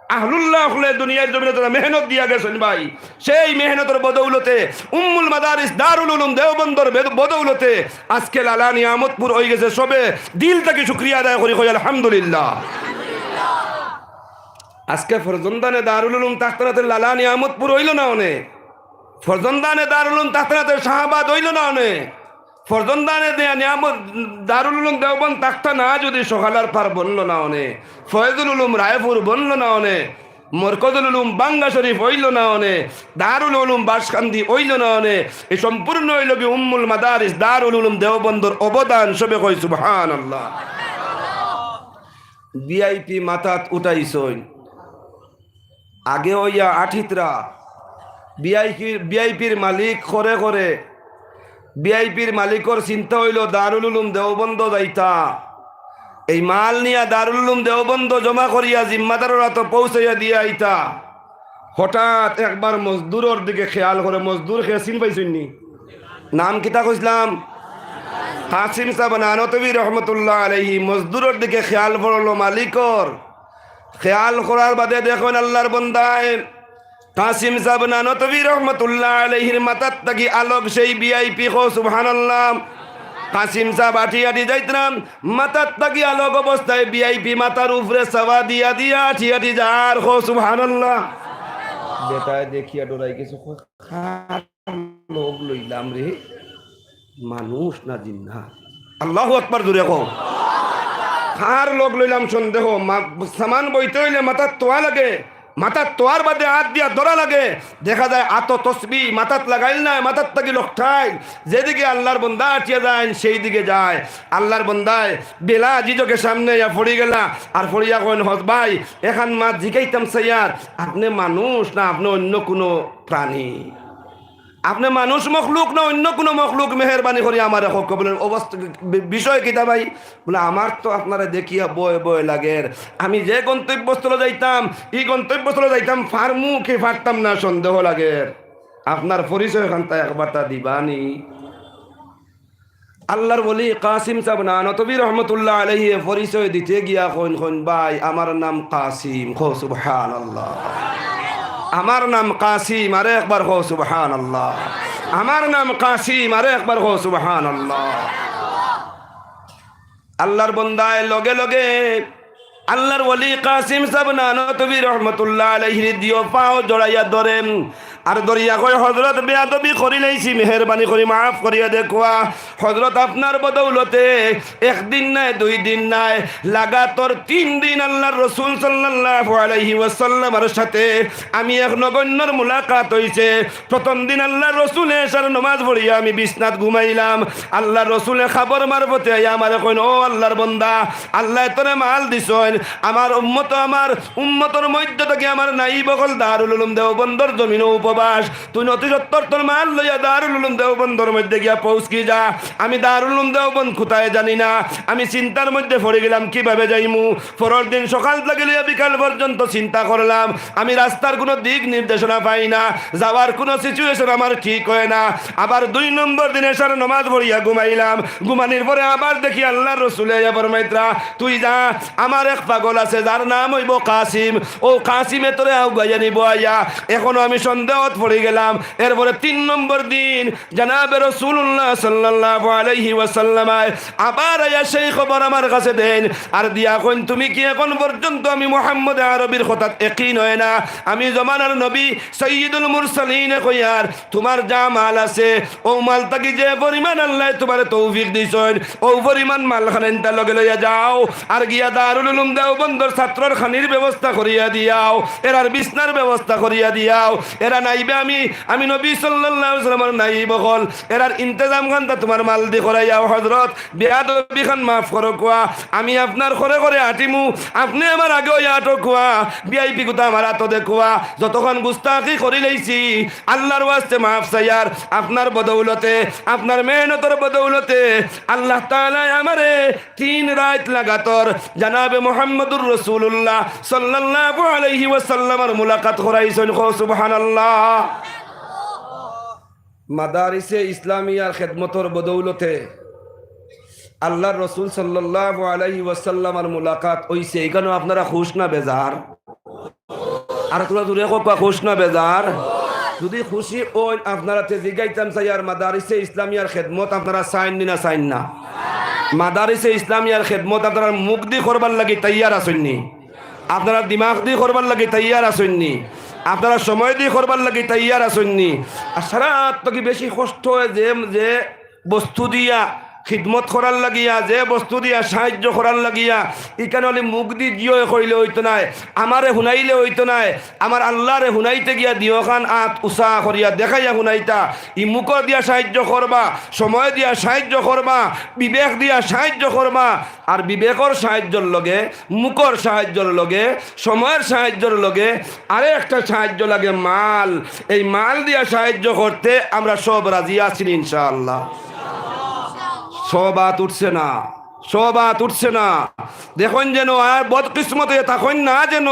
আহলুল্লাহ অকলে দুনিয়ার জমিনো তারা মেহনত দিয়া গেছইন ভাই। সেই মেহনতর বদৌলতে উম্মুল মাদারিস দারুল উলুম দেওবন্দর বেদ-, বদৌলতে আজকে লালা নিয়ামতপুর অইগেছে। সবে দিল থাকি শুকরিয়া আদায় করি, কই আলহামদুলিল্লাহ। আজকে ফরজন্দানে দারুল উলুম থাকতা না তে লালা নিয়ামতপুর অইলো না অনে। ফরজন্দানে দারুল উলুম থাকতা না তে শাহবাদ অইলো না অনে। ফরজন্দানে দে-, নিয়ামত, দারুল উলুম দেওবন্দ থাকতা না যুদি সকালার পার বনলো না অনে, ফয়েজুল উলুম রায়পুর বনলো না অনে, মরকজুল উলুম বাঙ্গা শরীফ অইলো না অনে, দারুল উলুম বাঁশকান্দি অইলো না অনে, এই সম্পূর্ণ অইলো কি উম্মুল মাদারিস দারুল উলুম দেওবন্দর অবদান। সবে কই সুবহানাল্লাহ। ভিআইপি মাথাত উঠাইছইন। আগে অইয়া আঠিতরা ভিআইপির, ভিআইপির মালিক করে করে, ভিআইপির মালিকর চিন্তা অইলো দারুল উলুম দেওবন্দ যাইতা, এই মাল নিয়া দারুল উলুম দেওবন্দ জমা করিয়া জিম্মাদারর আতো পৌঁছাইয়া দিয়া আইতা। হঠাৎ একবার মজদুরর দিকে খেয়াল করে, মজদুর কে চিন পাইছইন নি? নাম কিতা কইছলাম? কাসিম সাব নানতবী রহমতুল্লাহ আলাইহি। মজদুরর দিকে খেয়াল পড়লো মালিকর। খেয়াল করার বাদে দেখইন আল্লাহর বন্দায় কাসিম সাব নানতবী রহমতুল্লাহ আলাইহির মাথার থাকি আলোক সেই ভিআইপি। কও সুবহানাল্লাহ। কাসিম সাব আটি আটি যাইতরাম, মাথার থাকি আলোক অবস্থায় ভিআইপি মাথার উপরে চাওয়া দিয়া দিয়া আটি আটি যার। কও সুবহানাল্লাহ। বেটায় দেখিয়া ডরাই গেছে, কয়, "কার লগ লইলাম রে? মানুষ না জিন্নাত?" আল্লাহু আকবার, জোরে কও। কার লগ লইলাম সন্দেহ। মা-, সামান বইতে অইলে মাথাত তোয়া লাগে, মাথাত তোয়ার বাদে আত দিয়া ধরা লাগে। দেখা যায় আতো তসবি মাথাত লাগাইল নায়, মাথাত থাকি লকটাইল। যেদিকে আল্লাহর বন্দা আটিয়া যাইন, সেই দিকে যায়। আল্লাহর বন্দায় বেলা আজিজকে সামনে ইয়া পড়ি গেলা, আর পড়িয়া কইন, "হজ ভাই, এখান মাত জিকাইতাম চাইয়ার, আপনে মানুষ না আপনে অইন্য কুনু প্রাণী?" আপনে মানুষ মখলুক না অইন্য কুনু মখলুক, মেহেরবানি করি আমারে কউক্কা। বুলেন, "অবস্থা, বি-, বিষয় কিতা ভাই?" বুলে, "আমার তো আপনারে দেখিয়া ভয় ভয় লাগের। আমি যে গন্তব্যস্থলে যাইতাম, ই গন্তব্যস্থলে যাইতাম পারমু কি পারতাম না সন্দেহ লাগের। আপনার পরিচয় খান্তা একবারতা দিবানি?" আল্লাহর ওলি কাসিম সাব নানতবী রহমতুল্লাহ আলাইহি পরিচয় দিতে গিয়া কইন, কইন, "ভাই, আমার নাম কাসিম।" কও সুবহানাল্লাহ। "আমার নাম কাসিম।" আরে একবার কও সুবহানাল্লাহ। "আমার নাম কাসিম।" আরে একবার কও সুবহানাল্লাহ। আল্লাহর বন্দায় লগে লগে আল্লাহর ওলি কাসিম সাব নানতবী রহমতুল্লাহ আলাইহির দিও পাও জড়াইয়া ধরেন। আর ধরিয়া কয়, "হজরত, বেয়াদবি করিলাইছি, মেহেরবানি করি মাফ করিয়া দেখুয়া। হজরত, আপনার বদৌলতে একদিন নায়, দুই দিন নায়, লাগাতর তিন দিন আল্লাহর রসুল সাল্লাল্লাহু আলাইহি ওয়াসাল্লামর সাথে আমি এক নগণ্যর মুলাকাত অইছে। প্রথম দিন আল্লাহর রসুলে এশার নমাজ পড়িয়া আমি বিছনাত ঘুমাইলাম। আল্লাহর রসুলে খাবর মারফতে আইয়া আমারে কইন, 'ও আল্লাহর বন্দা, আল্লায় তোরে মাল দিছইন, আমার উম্মত, আমার উম্মতর মধ্য থাকি আমার নাইব অকল দারুল উলুম দেওবন্দর জমিনো উপ-, বাস, তুই অতি সত্বর তোর মাল লইয়া দারুল উলুম দেওবন্দর মধ্যে গিয়া পৌঁছকি যা। আমি দারুল উলুম দেওবন্দ কোথায় জানি না, আমি চিন্তার মধ্যে পড়ি গেলাম কিভাবে যাইমু। পরর দিন সকাল থাকি লইয়া বিকাল পর্যন্ত চিন্তা করলাম, আমি রাস্তার কুনু দিক নির্দেশনা পাই না, যাওয়ার কুনু situation আমার ঠিক অয় না। আবার দুই নম্বর দিন এশার নমাজ পড়িয়া ঘুমাইলাম, ঘুমানির পরে আবার দেখি আল্লার রসুলে আইয়া ফরমাইতরা, তুই যা, আমার এক পাগল আছে যার নাম অইবো কাসিম, অউ কাসিমে তোরে আগুয়াইয়া নিবো আইয়া। এখনো আমি সন্দেহত পড়ি গেলাম। এরপরে তিন নম্বর দিন জনাবে রাসুলুল্লাহ সাল্লাল্লাহু আলাইহি ওয়াসাল্লাম আয়, আবার আইয়া সেই খবর আমার কাছে দেইন, আর দিয়া কইন, তুমি কি এখন পর্যন্ত আমি মুহাম্মদে আরবির কথাত একিন অয় না? আমি জমানার নবী সৈয়দুল মুরসালিনে কইয়ার, তুমার যা মাল আছে, অউ মাল থাকি যে পরিমাণ আল্লায় তুমারে তৌফিক দিছইন, অউ পরিমাণ মাল খানাইন্তা লগে লইয়া যাও, আর গিয়া দারুল উলুম দেওবন্দর ছাত্রর খানির ব্যবস্থা করিয়া দিয়াও, এরার বিছনার ব্যবস্থা করিয়া দিয়াও, এরা নাইবা আমি, আমি নবী সাল্লাল্লাহু আলাইহি ওয়াসাল্লামর নাইব অকল, এরার ইন্তেজাম খানতা তুমার মাল দি করাইয়াও। হজরত, বেয়াদবি খান মাফ করো কুয়া, আমি আপনার ঘরে ঘরে আটিমু, আপনে আমার আগে অইয়া আটো কুয়া, ভিআইপি কুতা আমার আতো দে কুয়া, যতখান গুস্তাখি করি লাইছি, আল্লার ওয়াস্তে মাফ চাইয়ার, আপনার বদৌলতে, আপনার মেহনতর বদৌলতে আল্লাহ তাআলায় আমারে তিন রাইত লাগাতর জনাবে মুহাম্মদুর রাসুলুল্লাহ সাল্লাল্লাহু আলাইহি ওয়াসাল্লামর মুলাকাত করাইছইন। কও সুবহানাল্লাহ। মাদারিসে ইসলামিয়ার খেদমতর বদৌলতে আল্লার রসুল সাল্লাল্লাহু আলাইহি ওয়াসাল্লামর মুলাকাত অইছে, ইখানো আপনারা খুশ না বেজার? আর তুমরা জুরে কউক্কা, খুশ না বেজার? যুদি খুশি অইন, আপনারাতে জিগাইতাম চাইয়ার মাদারিসে ইসলামিয়ার খেদমত আপনারা চাইন নি না চাইন না? মাদারিসে ইসলামিয়ার খেদমত আপনারা মুখ দি করবার লাগি তৈয়ার আছইন নি? আপনারা দিমাগ দি করবার লাগি তৈয়ার আছইন নি? আপনারা সময় দি করবার লাগি তৈয়ার আছইন নি? আর সারাত থাকি বেশি কষ্ট অয় যে, যে বস্তু দিয়া খিদমত করার লাগিয়া, যে বস্তু দিয়া সাহায্য করার লাগিয়া, ইখান অইলে মুখ দি জিও কইলে অইতো নায়, আমারে হুনাইলে অইতো নায়, আমার আল্লারে হুনাইতে গিয়া দিওখান আত উচা করিয়া দেখাইয়া হুনাইতা। ই মুখ দিয়া সাহায্য করবা, সময় দিয়া সাহায্য করবা, বিবেক দিয়া সাহায্য করবা। আর বিবেকর সাহায্যর লগে, মুখর সাহায্যর লগে, সময়র সাহায্যর লগে আরেকটা সাহায্য লাগে, মাল। এই মাল দিয়া সাহায্য করতে আমরা সব রাজি আছি নি ইনশাআল্লাহ? সব আত উঠছে না, সব আত উঠছে না। দেখইন যেন আর বদকিসমত অইয়া থাকইন না যেন।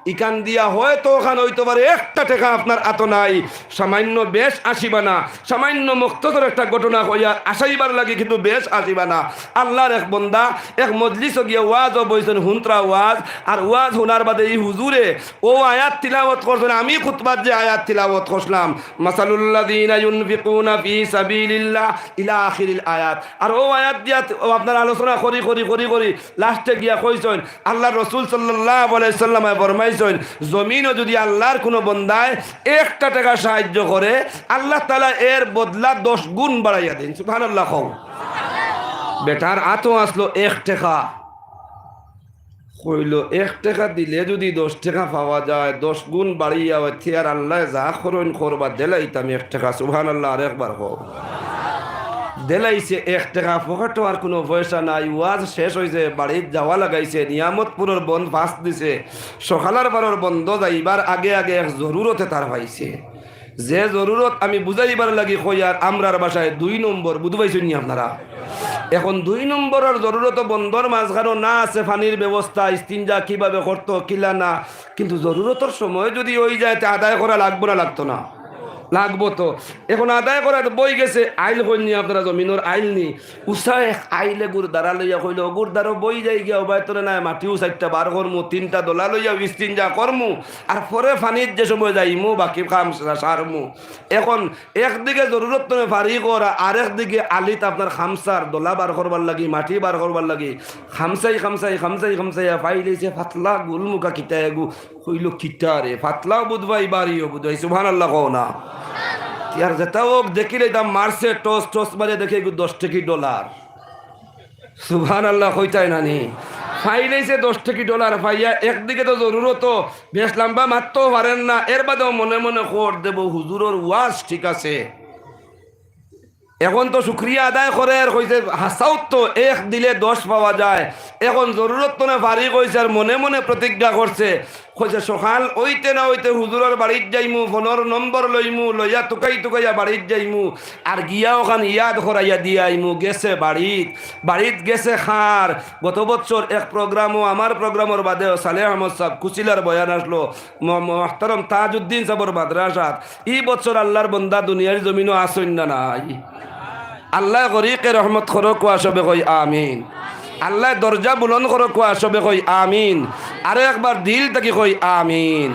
ইখান দিয়া হয়তো অখান অইতো পারে, একটা টেকা আপনার আতো নাই, সামান্য বেশ আশিবানা, সামান্য মুক্তসর একটা ঘটনা কইয়া আশাইবার লাগি কিন্তু বেশ আশিবানা। আল্লার এক বন্দা এক মজলিসো গিয়া ওয়াজো বইছইন, হুনতরা ওয়াজ, আর ওয়াজ হুনার বাদে ই হুজুরে অউ আয়াত তিলাওয়াত করছইন, আমি খুতবাত যে আয়াত তিলাওয়াত করছিলাম, মাসালুল্লাযীনা ইউনফিকুনা ফী সাবিলিল্লাহ ইলা আখিরিল আয়াত। আর অউ আয়াত দিয়া ত-, অউ আপনার আলোচনা করি, করি, করি, করি লাস্টে গিয়া কইছইন, আল্লার রসুল সাল্লাল্লাহু আলাইহি ওয়াসাল্লামে ফরমাইছইন, জমিনো যুদি আল্লার কুনু বন্দায় একটা টেকা সাহায্য করে, আল্লাহ তাআলা এর বদলা দশ গুণ বাড়াইয়া দেইন। সুবহানাল্লাহ কও। বেটার আতো আছলো এক টেকা, কইলো, এক টেকা দিলে যুদি দশ টেকা পাওয়া যায়, দশ গুণ বাড়িয়া অয়, তে আর আল্লায় যা করইন করবা, দিলাইতাম এক টেকা। সুবহানাল্লাহ, আরেকবার কও। দিলাইছে এক টেকা, পকেটো আর কুনু পয়সা নাই, ওয়াজ শেষ অইছে, বাড়িত যাওয়া লাগাইছে, নিয়ামতপুরর বন্দ ফাঁস দিছে, সকালর বারর বন্দ যাইবার আগে আগে এক জরুরতে তার পাইছে। যে জরুরত আমি বুঝাইবার লাগি কইয়ার, আমরার ভাষায় দুই নম্বর, বুঝবাইছইন নি আপনারা? এখন দুই নম্বরর জরুরত বন্দর মাঝখানো না আছে পানির ব্যবস্থা, ইস্তিনজা কিভাবে করতো, কিলা না, কিন্তু জরুরতর সময় যুদি অইযায়, তে আদায় করা লাগবো না লাগতো না? লাগবো তো। এখন আদায় করাত বই গেছে, আইল কইন নি আপনারা, জমিনর আইল নি? উষা এক আইলে গুরদারা লইয়া কইলো, "গুরদারো বই যাই গিয়া, উবায় তোরে নায় মাটি উষাইট্টা বার করমু, তিনটা দলা লইয়া ইস্তিনজা করমু, আর পরে পানিত যে সময় যাইমু, বাকি কাম সা-, সারমু।" এখন একদিকে জরুরত তনে ফারিগ অর, আর একদিকে আলিত আপনার খামসার দলা বার করবার লাগি, মাটি বার করবার লাগি, খামসাই, খামসাই, খামসাই, খামসাই, পাইলাইছে পাতলা গুলমুখা কিতা এগু, কইলো, "কিতা রে, পাতলাও বুধবাই, বাড়িও বুধবাই, সুবহানাল্লাহ কও না।" ইয়ার যেটা হোক, দেখিলে এটা মারছে, টস, টস মারে দেখে এগু দশ টেকি ডলার। সুবহানাল্লাহ কইতায় না নি? পাইলাইছে দশ টেকি ডলার, পাইয়া একদিকে তো জরুরত, বেশ লম্বা মাততেও পারের না, এর বাদেও মনে মনে কর দেব, "হুজুরর ওয়াজ ঠিক আছে।" এখন তো শুকরিয়া আদায় করের, কইছে, "হাছাউ তো এক দিলে দশ পাওয়া যায়।" এখন জরুরত তনে ফারিগ অইছে আর মনে মনে প্রতিজ্ঞা করছে, কইছে, সকাল অইতে না অইতে হুজুরর বাড়িত যাইমু, ফোনর নম্বর লইমু, লইয়া তুকাই তুকাইয়া বাড়িত যাইমু, আর গিয়া অখান ইয়াদ করাইয়া দিয়া আইমু, গেছে বাড়িত, বাড়িত গেছে কার। গত বছর এক প্রোগ্রামো, আমার প্রোগ্রামর বাদেও সালেহ আহমদ সাব কুচিলার বয়ান আছলো, ম-, মোহতারাম তাজউদ্দিন সাবর মাদ্রাসাত। ই বছর আল্লার বন্দা দুনিয়ার জমিনো আছইন না নাই? আল্লায় গরিকে রহমত করউক্কা, সবে কই আমিন। আল্লায় দরজা বুলন্দ করউক্কা, সবে কই আমিন। আরো একবার দিল থাকি কই আমিন।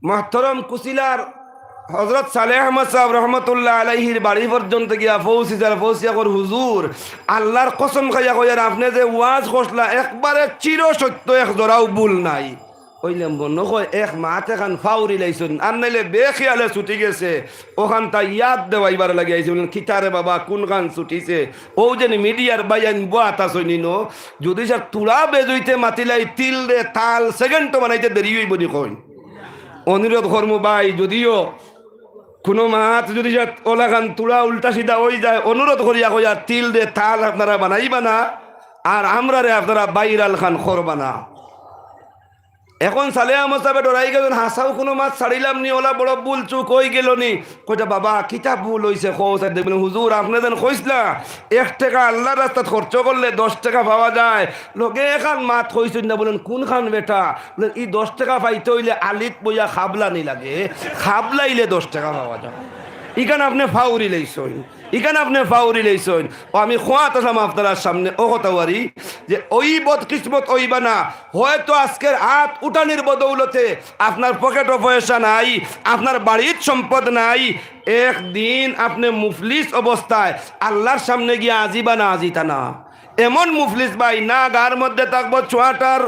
মোহতারাম কুচিলার হজরত সালেহ আহমদ সাব রহমতুল্লাহ আলাইহির বাড়ি পর্যন্ত গিয়া পৌঁছিছার, পৌঁছিয়া কর, "হুজুর, আল্লার কসম খাইয়া কইয়ার, আপনে যে ওয়াজ করছলা, একবারে চির সত্য, এক জরাও ভুল নাই।" অইলে মনো কয় এক মাত এখান ফাউরি লাইছইন, আর নাইলে বেখিয়ালে ছুটি গেছে, অখানতা ইয়াদ দেওয়াইবার লাগি আইছে। বলেন, "কিতারে বাবা, কুনখান ছুটিছে?" অউ যেন মিডিয়ার ভাইয়াইন বওয়াত আছইন ইনো, যদি স্যার তুড়া বেজুইতে মাতিলাই, তিল দে তাল, সেকেন্ডও বানাইতে দেরি অইবো নি কইন। অনুরোধ করমু ভাই, যদিও কুনু মাত যদি স্যার অলাখান তুড়া উল্টা সিধা অইযায়, অনুরোধ করিয়া কইয়ার তিল দে তাল আপনারা বানাইবা না, আর আমরারে আপনারা ভাইরাল খান করবা না। এখন সালেহ আহমদ সাবে ডরাই গেছইন, "হাছাউ কুনু মাত ছাড়িলাম নি, অলা বড় ভুল চুক অইগেলো নি?" কইতা, "বাবা, কিতা ভুল অইছে কও ছাইন।" দেখবেন, "হুজুর, আপনে যেন কইছলা, এক টেকা আল্লার রাস্তাত খরচ করলে দশ টেকা পাওয়া যায়, লগে এখান মাত কইছইন না, বলেন কুনখান বেটা?" বলেন, "ই দশ টেকা পাইতে অইলে আলিত বইয়া খাবলানি লাগে, খাবলাইলে দশ টেকা পাওয়া যায়। ইখান আপনে ফাউরি লাইছইন।" ইখান আপনে ফাউরি লাইছইন। অউ আমি কওয়াত আছলাম আপনারার সামনে অউ কথা ওয়ারি যে অউ বদকিসমত অইবা না। হয়তো আজকের আত উঠানির বদৌলতে আপনার পকেটো পয়সা নাই, আপনার বাড়িত সম্পদ নাই, একদিন আপনে মুফলিস অবস্থায় আল্লার সামনে গিয়া আজিবা না আজিতা না। এমন মুফলিস ভাই, না গার মধ্যে থাকবো সোয়াটার,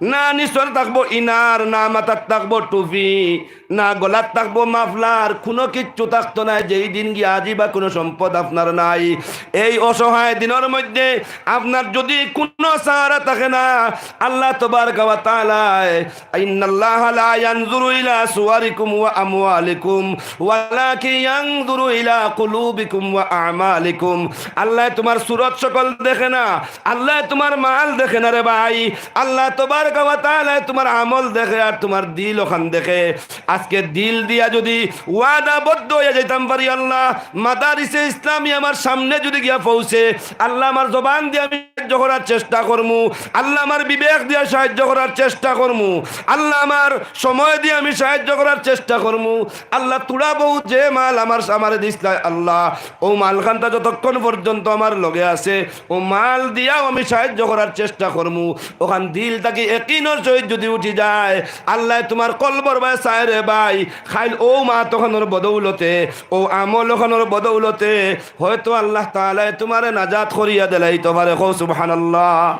না নিচর থাকবো ইনার, না মাথাত থাকবো টুপি, না গলাত থাকবো মাফলার, কুনু কিচ্ছু থাকতো নায়। যেই দিন গিয়া আজিবা কুনু সম্পদ আপনার নাই, এই অসহায় দিনর মধ্যে আপনার যদি কুনু সাহারা থাকে না, আল্লাহ তাবারাকা ওয়া তাআলায়, "ইন্নাল্লাহা লা ইয়ানজুরু ইলা সুওয়ারিকুম ওয়া আমওয়ালিকুম, ওয়ালাকিন ইয়ানজুরু ইলা কুলুবিকুম ওয়া আমালিকুম।" আল্লায় তুমার সুরত সকল দেখে না, আল্লায় তুমার মাল দেখে না রে ভাই। আল্লাহ তাবারাকা ওয়া তাআলায় তুমার আমল দেখে আর তুমার দিল অখান দেখে। আজকে দিল দিয়া যদি ওয়াদাবদ্ধ অইয়া যাইতাম পারি, আল্লাহ, মাদারিসে ইসলামী আমার সামনে যদি গিয়া পৌঁছে, আল্লাহ, আমার জবান দিয়া আমি সাহায্য করার চেষ্টা করমু, আল্লাহ, আমার বিবেক দিয়া সাহায্য করার চেষ্টা করমু, আল্লাহ, আমার সময় দিয়া আমি সাহায্য করার চেষ্টা করমু। আল্লাহ, তুরা বউত যে মাল আমার, আমারে দিছলায়, আল্লাহ, অউ মালখানতা যতক্ষণ পর্যন্ত আমার লগে আছে, অউ মাল দিয়াও আমি সাহায্য করার চেষ্টা করমু। অখান দিল থাকি একিনর সহিত যদি উঠি যায়, আল্লায় তুমার কলবর বায় চায় রে ভাই, কাইল অউ মাত অখানর বদৌলতে, অউ আমল অখানর বদৌলতে হয়তো আল্লাহ তাআলায় তুমারে নাজাত করিয়া দিলাইতো পারে। কও সুবহানাল্লাহ।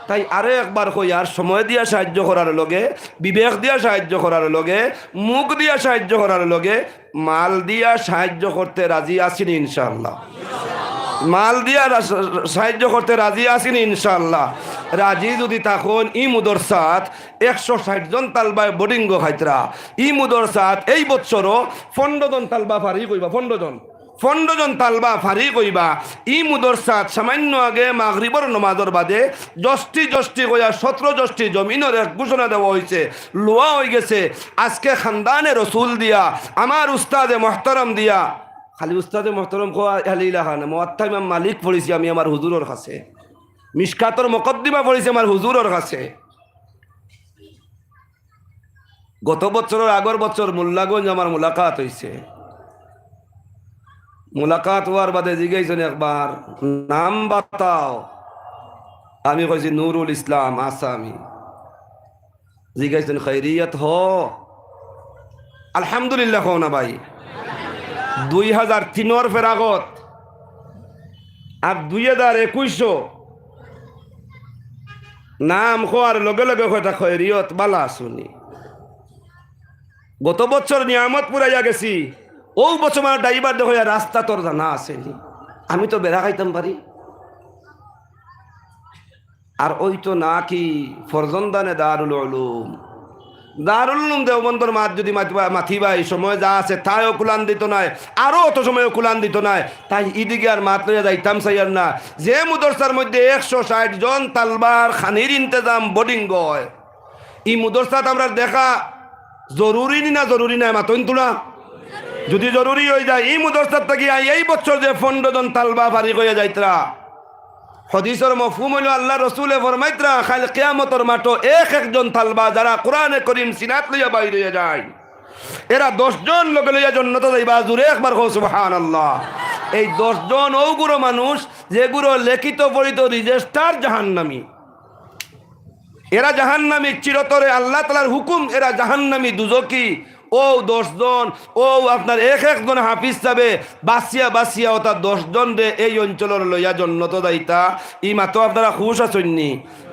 তাই আরো একবার কই, আর সময় দিয়া সাহায্য করার লগে, বিবেক দিয়া সাহায্য করার লগে, মুখ দিয়া সাহায্য করার লগে, মাল দিয়া সাহায্য করতে রাজি আছি নি ইনশাআল্লাহ? মাল দিয়া রা-, সাহায্য করতে রাজি আছি নি ইনশাআল্লাহ? রাজি যদি থাকইন, ই মুদরসাত একশো ষাইট জন তালবায় বোর্ডিংও খাইতরা। ই মুদরসাত এই বছরও পনরো জন তালবা ফারিগ অইবা, পনরো জন। পনরো জন তালবা ফারিগ অইবা। ই মুদরসাত সামাইন্য আগে মাগরিবর নমাজর বাদে যষ্টি যষ্টি কইয়া সতরো যষ্টি জমিনর এক ঘোষণা দেওয়া অইছে, লওয়া অইগেছে। আজকে খান্দানে রসুল দিয়া, আমার উস্তাদে মোহতারাম দিয়া, খালি উস্তাদে মোহতারাম কওয়া খালি ইলাখান, মুওয়াত্তা ইমাম মালিক পড়ছি আমি আমার হুজুরর কাছে, মিশকাতর মুকদ্দিমা পড়ছি আমার হুজুরর কাছে। গত বছরর আগর বছর মোল্লাগঞ্জ আমার মুলাকাত অইছে। মুলাকাত অওয়ার বাদে জিগাইছইন একবার, "নাম বাতাও।" আমি কইছি, "নুরুল ইসলাম আসামি।" জিগাইছইন, "খৈরিয়ত হো?" আলহামদুলিল্লাহ কও না ভাই। দুই হাজার তিনর ফেরাগত আর দুই হাজার একুশও নাম কওয়ার লগে লগে কয়টা, "খৈরিয়ত, বালা আছইন নি?" গত বছর নিয়ামত পুরাইয়া গেছি, অউ বছর আমার ড্রাইভার দেখো, "ইয়া রাস্তা তোর জানা আছে নি?" আমি তো বেড়া খাইতাম পারি। আর ওই তো নাকি ফরজন্দানে দারুল উলুম, দারুল উলুম দেওবন্দর মাত যদি মাতিবা, মাতিবাই, সময় যা আছে তাইও কুলান দিত নায়, আরো অত সময়ও কুলান দিত নায়। তাই ইদিকে আর মাত লইয়া যাইতাম চাইয়ার না। যে মুদরসার মধ্যে একশো ষাইট জন তালবার খানির ইন্তেজাম বোর্ডিং অয়, ই মুদরসাত আমরার দেখা জরুরি নি না জরুরি নায়? মাতইন তুলা। যুদি জরুরি অইযায়, ই মুদরসাত থাকি আই এই বছর যে পনরো জন তালবা ফারিগ অইয়া যাইতরা, হদিসর মফহুম অইলো আল্লার রসুলে ফরমাইতরা, কাইল কিয়ামতর মাঠো এক একজন তালবা যারা কোরআনে করিম সিনাত লইয়া বাইর অইয়া যায়, এরা দশ জন লগে লইয়া জন্নতো যাইবা। জুরে একবার কও সুবহানাল্লাহ। এই দশ জন অউগুরো মানুষ যেগুরো লেখিত পড়িত register জাহান্নামী। এরা জাহান্নামী চিরতরে, আল্লাহ তাআলার হুকুম, এরা জাহান্নামী দুজখী। অউ দশ জন, অউ আপনার এক একজন হাফিজ সাবে বাছিয়া বাছিয়া অতা দশ জনরে এই অঞ্চলর লইয়া জন্নতো যাইতা। ই মাতো আপনারা খুশ আছইন নি?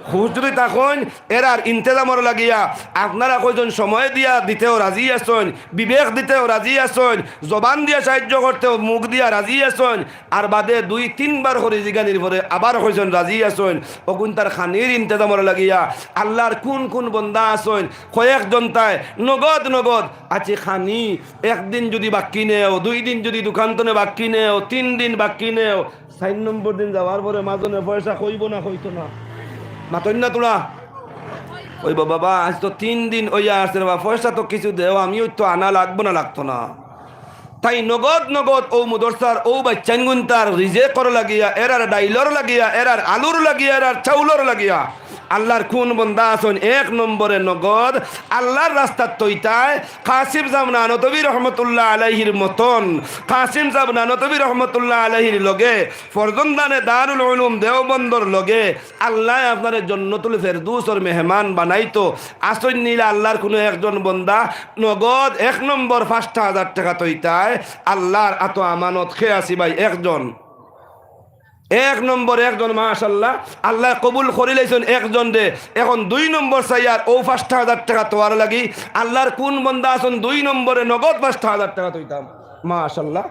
খুশ যুদি থাকইন, এরার ইন্তেজামর লাগিয়া আপনারা কয়জন সময় দিয়া দিতেও রাজি আছইন, বিবেক দিতেও রাজি আছইন, জবান দিয়া সাহায্য করতেও মুখ দিয়া রাজি আছইন, আর বাদে দুই তিনবার করি জিগানির পরে আবার কয়জন রাজি আছইন, অগুইনতার খানির ইন্তেজামর লাগিয়া আল্লার কুন কুন বন্দা আছইন, কয়েকজনতায় নগদ নগদ আছি খানি, একদিন যুদি বাক্কি নেও, দুই দিন যুদি দোকান তনে বাক্কি নেও, তিন দিন বাক্কি নেও, চাইর নম্বর দিন যাওয়ার পরে মাজনে পয়সা কইবো না কইতো না? মাতইন না তুলা? কইবো, "বাবা, আইজ তো তিন দিন অইয়া আছে রে বা, পয়সা তো কিছু দেও, আমি অউ তো আনা লাগবো না লাগতো না।" তাই নগদ নগদ অউ মুদরসার অউ বাইচ্চাইনগুইনতার রিজেকর লাগিয়া, এরার ডাইলর লাগিয়া, এরার আলুর লাগিয়া, এরার চাউলর লাগিয়া আল্লার কুন বন্দা আছইন এক নম্বরে নগদ আল্লার রাস্তাত থইতায় কাসিম সাব নানতবী রহমতুল্লাহ আলাইহির মতন, কাসিম সাব নানতবী রহমতুল্লাহ আলাইহির লগে ফরজন্দানে দারুল উলুম দেওবন্দর লগে আল্লায় আপনারে জন্নতুল ফেরদৌসর মেহমান বানাইতো। আছইন নি ইলা আল্লার কুনু একজন বন্দা নগদ এক নম্বর পাঁচটা হাজার টেকা থইতায় আল্লার আতো আমানত? কে আছি ভাই একজন? এক নম্বর একজন, মাশাআল্লাহ, আল্লায় কবুল করিলাইছইন একজনরে। এখন দুই নম্বর চাইয়ার অউ পাঁচটা হাজার টেকা থওয়ার লাগি। আল্লার কুন বন্দা আছইন দুই নম্বরে নগদ পাঁচটা হাজার টেকা থইতাম? মাশাআল্লাহ।